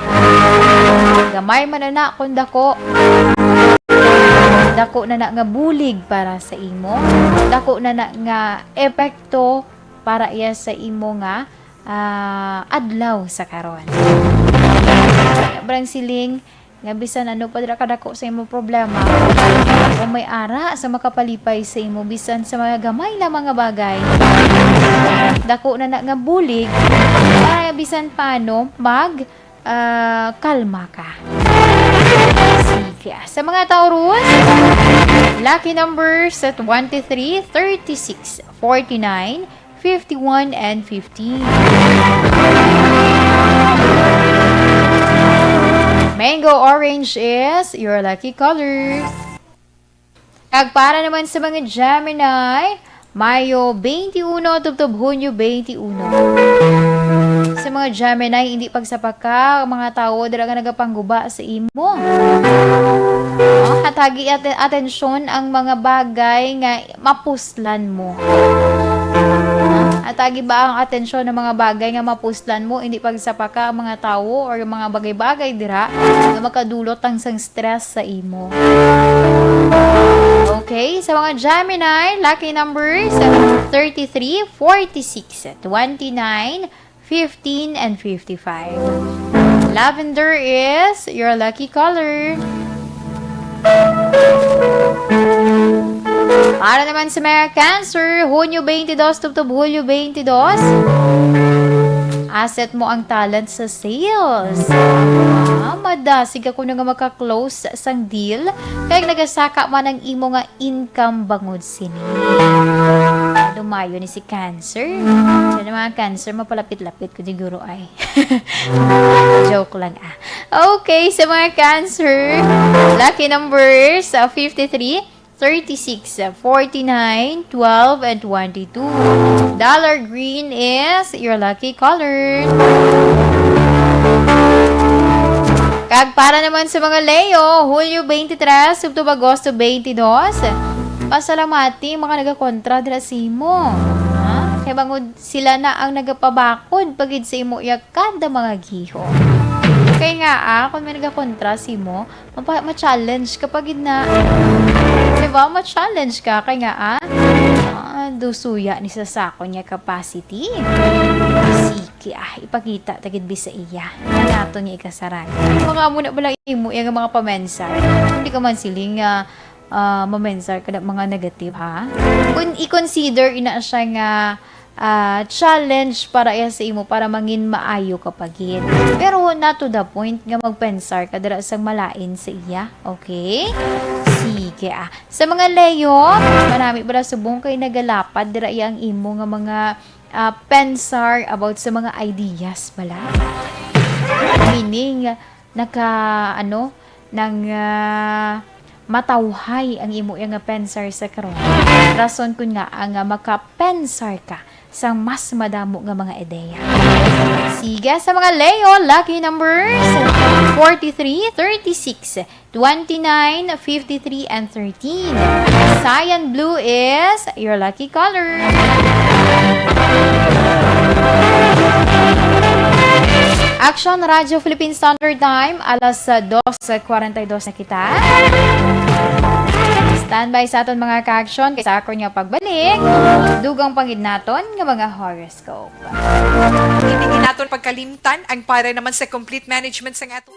Gamay man ana kon dako, dako na na nga bulig para sa imo, dako na na nga epekto para iya sa imo nga, ah, adlaw sa karon. Brang siling, nga bisan ano pa dira kadako sa imo problema, o may ara sa makapalipay sa imo bisan sa mga gamay lamang nga bagay. Dako na na nga bulig para bisan paano mag, ah, kalma ka. Sige. Sa mga Taurus, lucky numbers sa twenty-three, thirty-six, forty-nine, fifty-one and fifteen. Mango orange is your lucky color. Kag para naman sa mga Gemini, Mayo twenty-one tubtob Hunyo twenty-one. Sa mga Gemini, hindi pagsapaka ang mga tawo dira nga nagapangguba sa imo. Oh, hatagi ate-, atensyon ang mga bagay nga mapuslan mo. Hatagi ba ang atensyon ng mga bagay nga mapuslan mo, hindi pagsapaka ang mga tawo or yung mga bagay-bagay dira nga makadulot ang sang stress sa imo. Okay, sa mga Gemini, lucky numbers, thirty-three, forty-six, twenty-nine, fifteen, and fifty-five. Lavender is your lucky color. Para naman sa mga Cancer, Hunyo twenty-two tubtob Hulyo twenty-two, asset mo ang talent sa sales. Ah, madasig ako na nga maka-close sang deal, kay nagasaka man ang imo nga income bangod sini. Lumayo ni si Cancer. Sa mga Cancer, mapalapit-lapit ko siguro ay. Joke lang, ah. Okay, sa mga Cancer, lucky numbers, ah, fifty-three, thirty-six, forty-nine, twelve, and twenty-two. Dollar green is your lucky color. Kag para naman sa mga Leo, Hulyo twenty-three subto Agosto twenty-two, pasalamati mga nagakontra dira sa imo. Ha? Kay bangod sila na ang nagapabakod pa gid sa imo iya kada mga gihom. Kay nga, ah, kung may nagakontra sa imo, mapa-, ma-challenge ka pa gid na. Di ba? Ma-challenge ka. Kay nga, ah, ah, dusuya ni sa sako niya capacity. Sige, ah, ipakita ta gid bi sa iya. Ang ato niya ikasarang. Mga amo na bala imo iya nga mga pamensar. Hindi ka man siling, ah, ah, mamensar ka na mga negative, ha? Kung i-consider ina siya nga, ah, challenge para iya sa imo para mangin maayo ka pa gid. Pero not to the point nga magpensar ka dira sang malain sa iya, okay? Sige, ah. Sa mga Leo, manami bala subong kay nagalapad dira iya ang imo nga mga, ah, pensar about sa mga ideas bala. Meaning, naka, ano, nang, ah, matawhay ang imo iya nga pensar sa karon. Rason kun nga ang, ah, makapensar ka sang mas madamo nga mga ideya. Sige, sa mga Leo, lucky numbers, forty-three, thirty-six, twenty-nine, fifty-three, and thirteen. Cyan blue is your lucky color. Action Radio Philippine Standard Time, alas, ah, dos kwarenta y dos na kita. Standby sa aton mga ka-action, kay sa akon nga pagbalik, dugang pa gid naton nga mga horoscope. Hindi gid naton pagkalimtan ang para naman sa complete management sang aton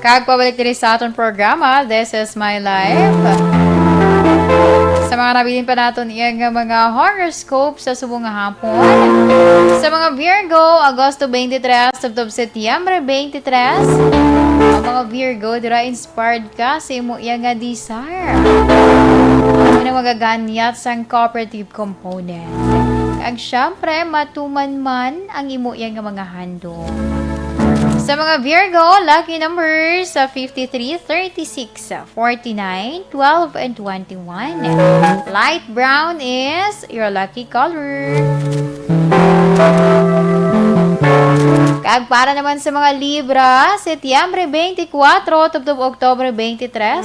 Kag pabalik diri sa aton programa, This is My Life. Sa mga nabilin pa naton iya nga mga horoscope sa subong nga hapon. Sa mga Virgo, Agosto twenty-three, tubtob Setyembre twenty-three. Ang mga Virgo, dira inspired ka sa imo iya nga desire. Ano magaganyat sang cooperative component. Kag syempre, matuman man ang imo iya nga mga handom. Sa mga Virgo, lucky numbers sa fifty-three, thirty-six, forty-nine, twelve, and twenty-one. Light brown is your lucky color. Kag para naman sa mga Libra, Setyembre twenty-four, tubtob Oktubre twenty-three.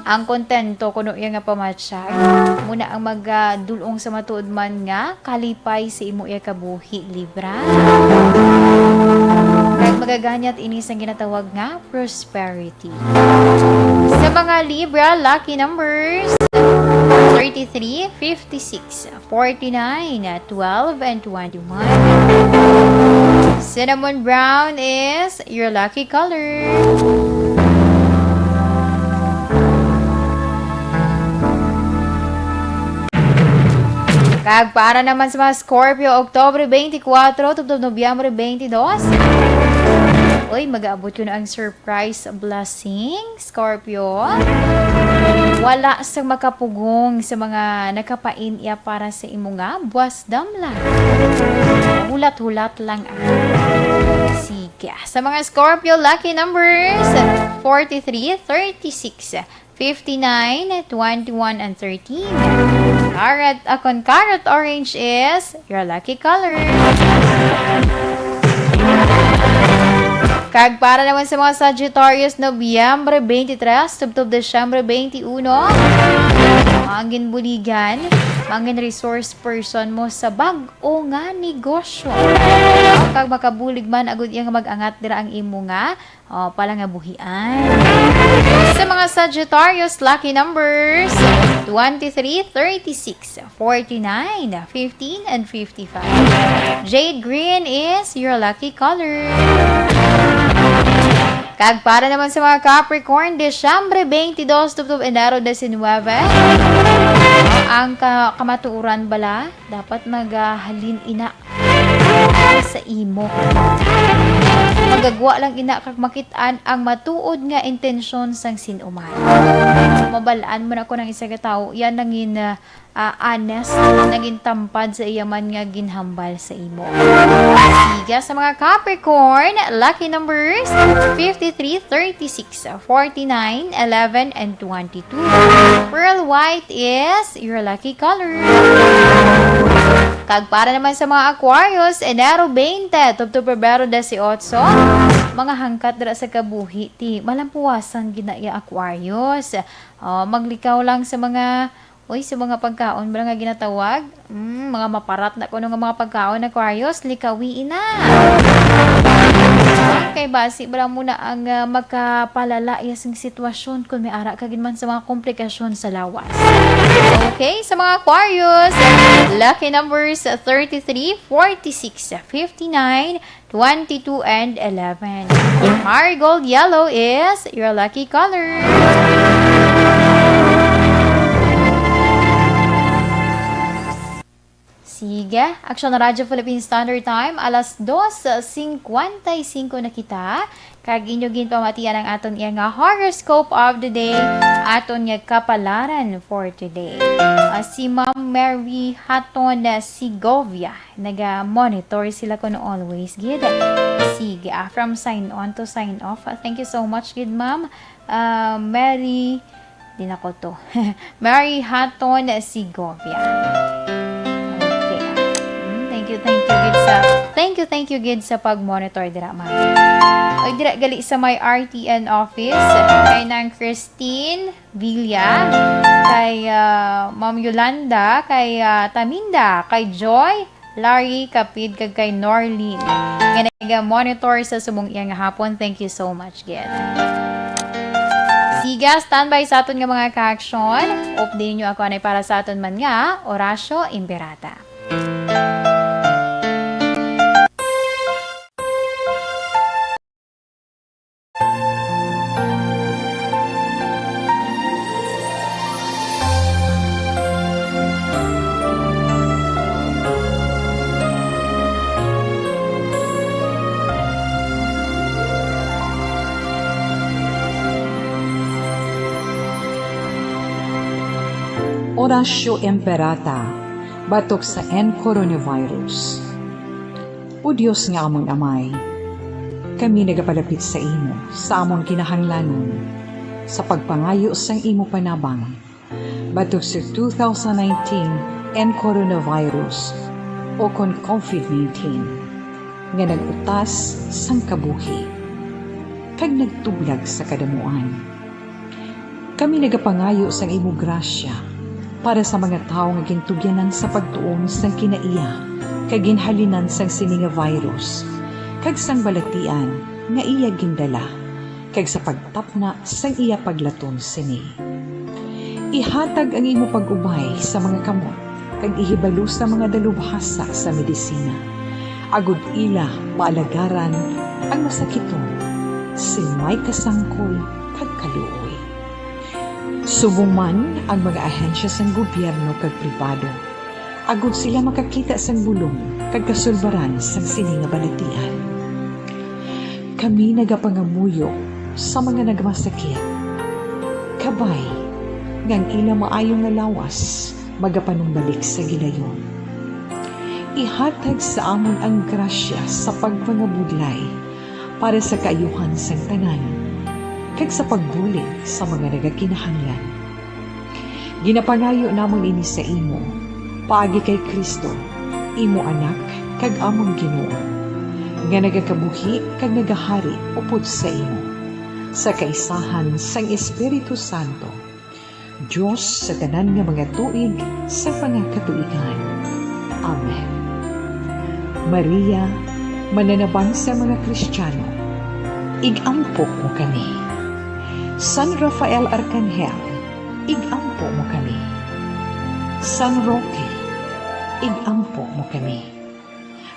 Ang kontento kuno iya nga pamatyag, amo na ang magadul-ong sa matuod man nga kalipay sa imo iya kabuhi, Libra. Kag magaganyat ini sang ginatawag nga prosperity. Sa mga Libra, lucky numbers, thirty-three, fifty-six, forty-nine, twelve, and twenty-one. Cinnamon brown is your lucky color. Kag para naman sa mga Scorpio, Oktubre twenty-four tubtob Nobyembre twenty-two. Uy, mag-aabot ko na ang surprise blessing, Scorpio. Wala sang makapugong sa mga nakapain-iya para sa imo nga buwas damlag. Hulat-hulat lang, ah. Sige. Sa mga Scorpio, lucky numbers, forty-three, thirty-six, fifty-nine, twenty-one, and thirteen. Carrot, akon carrot orange is your lucky color. Kag para naman sa mga Sagittarius, Nobyembre twenty-three tubtob Disyembre twenty-one, mangin buligan, mangin resource person mo sa bag-o nga negosyo. Kag makabulig man agud iya nga mag-angat dira ang imo nga, oh, palangabuhian. Sa mga Sagittarius, lucky numbers, twenty-three, thirty-six, forty-nine, fifteen, and fifty-five. Jade green is your lucky color. Kag para naman sa mga Capricorn, Disyembre twenty-two tubtob Enero diecinuebe, ang ka-, kamatuoran bala, dapat magahalin ina sa imo. Magagwa lang ina kag makit-an ang matuod nga intensyon sang sin-o man. Mabal-an mo na ko ng isa ka tawo, yan nangin, ah, ah, honest, nangin tampad sa iya man nga ginhambal sa imo. Siga sa mga Capricorn, lucky numbers, fifty-three, thirty-six, forty-nine, eleven, and twenty-two. Pearl white is your lucky color. Kag para naman sa mga Aquarius, Enero twenty tubtob Pebrero dieciocho, mga hangkat dira sa kabuhi ti malampuwasan gid na iya, Aquarius. Oh, maglikaw lang sa mga, uy, sa mga pagkaon ba nga ginatawag? Mm, mga maparat na kuno nga mga pagkaon, Aquarius, likawi ina. Kay basi bala mo na ang, ah, makapalala iya sing sitwasyon kung may ara ka gid man sa mga komplikasyon sa lawas. Okay, sa mga Aquarius, lucky numbers thirty-three, forty-six, fifty-nine, twenty-two, and eleven. Marigold yellow is your lucky color. Sige, Aksyon Radyo Philippine Standard Time, alas dos cincuenta y cinco na kita. Kag inyo ginpamatian ang aton iya nga horoscope of the day, aton nga kapalaran for today. Ah, si Ma'am Mary Hatton Segovia, naga-monitor sila kuno always gid. Sige, ah, from sign on to sign off. Ah, thank you so much gid, Ma'am. Ah, Mary, di na ko to. Mary Hatton Segovia. Okay. Mm, thank you, thank you gid sa, thank you, thank you gid sa pag-monitor dira, ma'am. Oy, dira gali sa may R T N office, kay Nang Christine Villa, kay, ah, Ma'am Yolanda, kay, ah, Taminda, kay Joy, Larry Kapid, kag kay Norlene nga naga-monitor sa subong iya nga hapon. Thank you so much gid. Siga, standby sa aton nga mga ka-aksyon. Update nyo ako anay para sa aton man nga Orasyo Imperata. Orasyo Imperata, batok sa N coronavirus. O Dios nga amon Amay, kami nagapalapit sa imo sa amon kinahanglanon sa pagpangayo sang imo panabang batok sa two thousand nineteen N coronavirus, o kon COVID nineteen, nga nag-utas sang kabuhi kag nagtublag sa kadamuan. Kami nagapangayo sang imo grasya para sa mga tawo nga gintugyanan sa pagtuon sang kinaiya kag ginhalinan sang sini nga virus, kag sang balatian nga iya gindala, kag sa pagtapna sang iya paglaton sini. Ihatag ang imo pag-ubay sa mga kamot, kag ihibalo sa mga dalubhasa sa medisina, agod ila maalagaran ang masakiton sing may kasangkol kag kaluoy. Subong man ang mga ahensya sang gobyerno kag pribado, agod sila makakita sang bulong kag kasulbaran sang sini nga balatian. Kami nagapangamuyo sa mga nagmasakit, kabay nga ang ila maayo nga lawas magapanumbalik sa gilayon. Ihatag sa amon ang grasya sa pagpangabudlay para sa kaayuhan sang tanan, kag sa pagbulig sa mga nagakinahanglan. Ginapangayo namon ini sa imo, paagi kay Cristo, imo Anak kag amon Ginoo, nga nagakabuhi kag nagahari upod sa imo, sa kaisahan sang Espiritu Santo, Dios sa tanan nga mga tuig sa mga katuigan. Amen. Maria, mananabang sa mga Kristiyano, ig-ampo mo kami. San Rafael Arcangel, ig-ampo mo kami. San Roque, ig-ampo mo kami.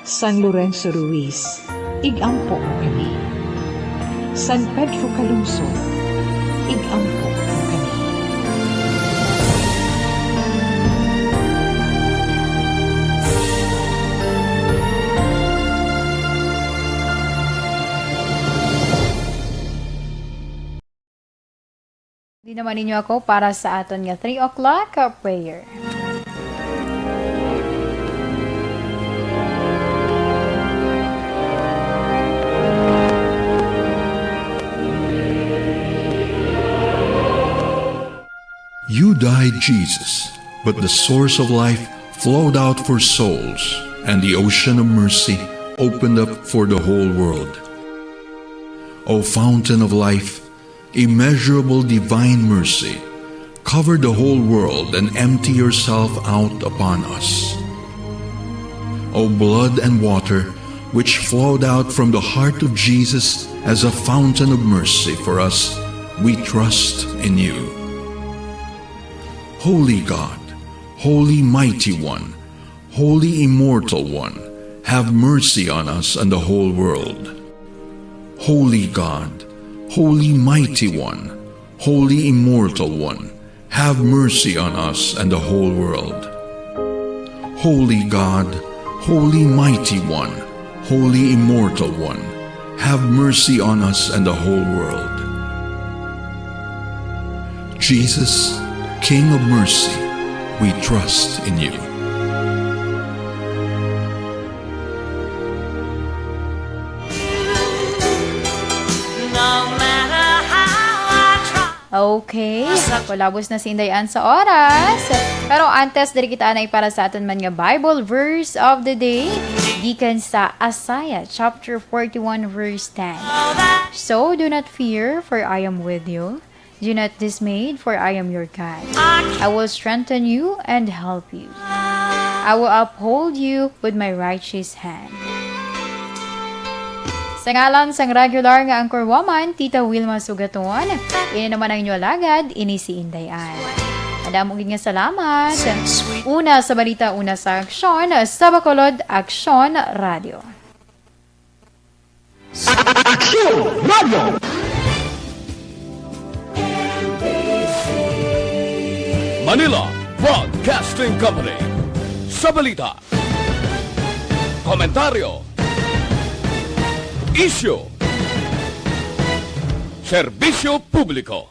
San Lorenzo Ruiz, ig-ampo mo kami. San Pedro Calungsod, ig-ampo mo kami. Di naman ninyo ako para sa aton nga three o'clock prayer. You died, Jesus, but the source of life flowed out for souls, and the ocean of mercy opened up for the whole world. O fountain of life, immeasurable divine mercy, cover the whole world and empty yourself out upon us. O blood and water, which flowed out from the heart of Jesus as a fountain of mercy for us, we trust in you. Holy God, Holy Mighty One, Holy Immortal One, have mercy on us and the whole world. Holy God, Holy Mighty One, Holy Immortal One, have mercy on us and the whole world. Holy God, Holy Mighty One, Holy Immortal One, have mercy on us and the whole world. Jesus, King of mercy, we trust in you. No matter how I try. Okay, palabos na si Inday Ann sa oras. Pero antes, diri kita anay para sa aton man nga Bible verse of the day, gikan sa Isaiah chapter forty-one, verse ten. So do not fear, for I am with you. Do not dismayed, for I am your God. I will strengthen you and help you. I will uphold you with my righteous hand. Sa ngalan sang regular nga anchor woman, Tita Wilma Sugaton, ini naman ang inyo alagad, ini si Inday Ann. Madamo gid nga salamat. Una sa balita, una sa aksyon, sa Bacolod Aksyon Radio. Aksyon Radio. Manila Broadcasting Company. Sa balita, komentaryo, isyu, serbisyo publiko.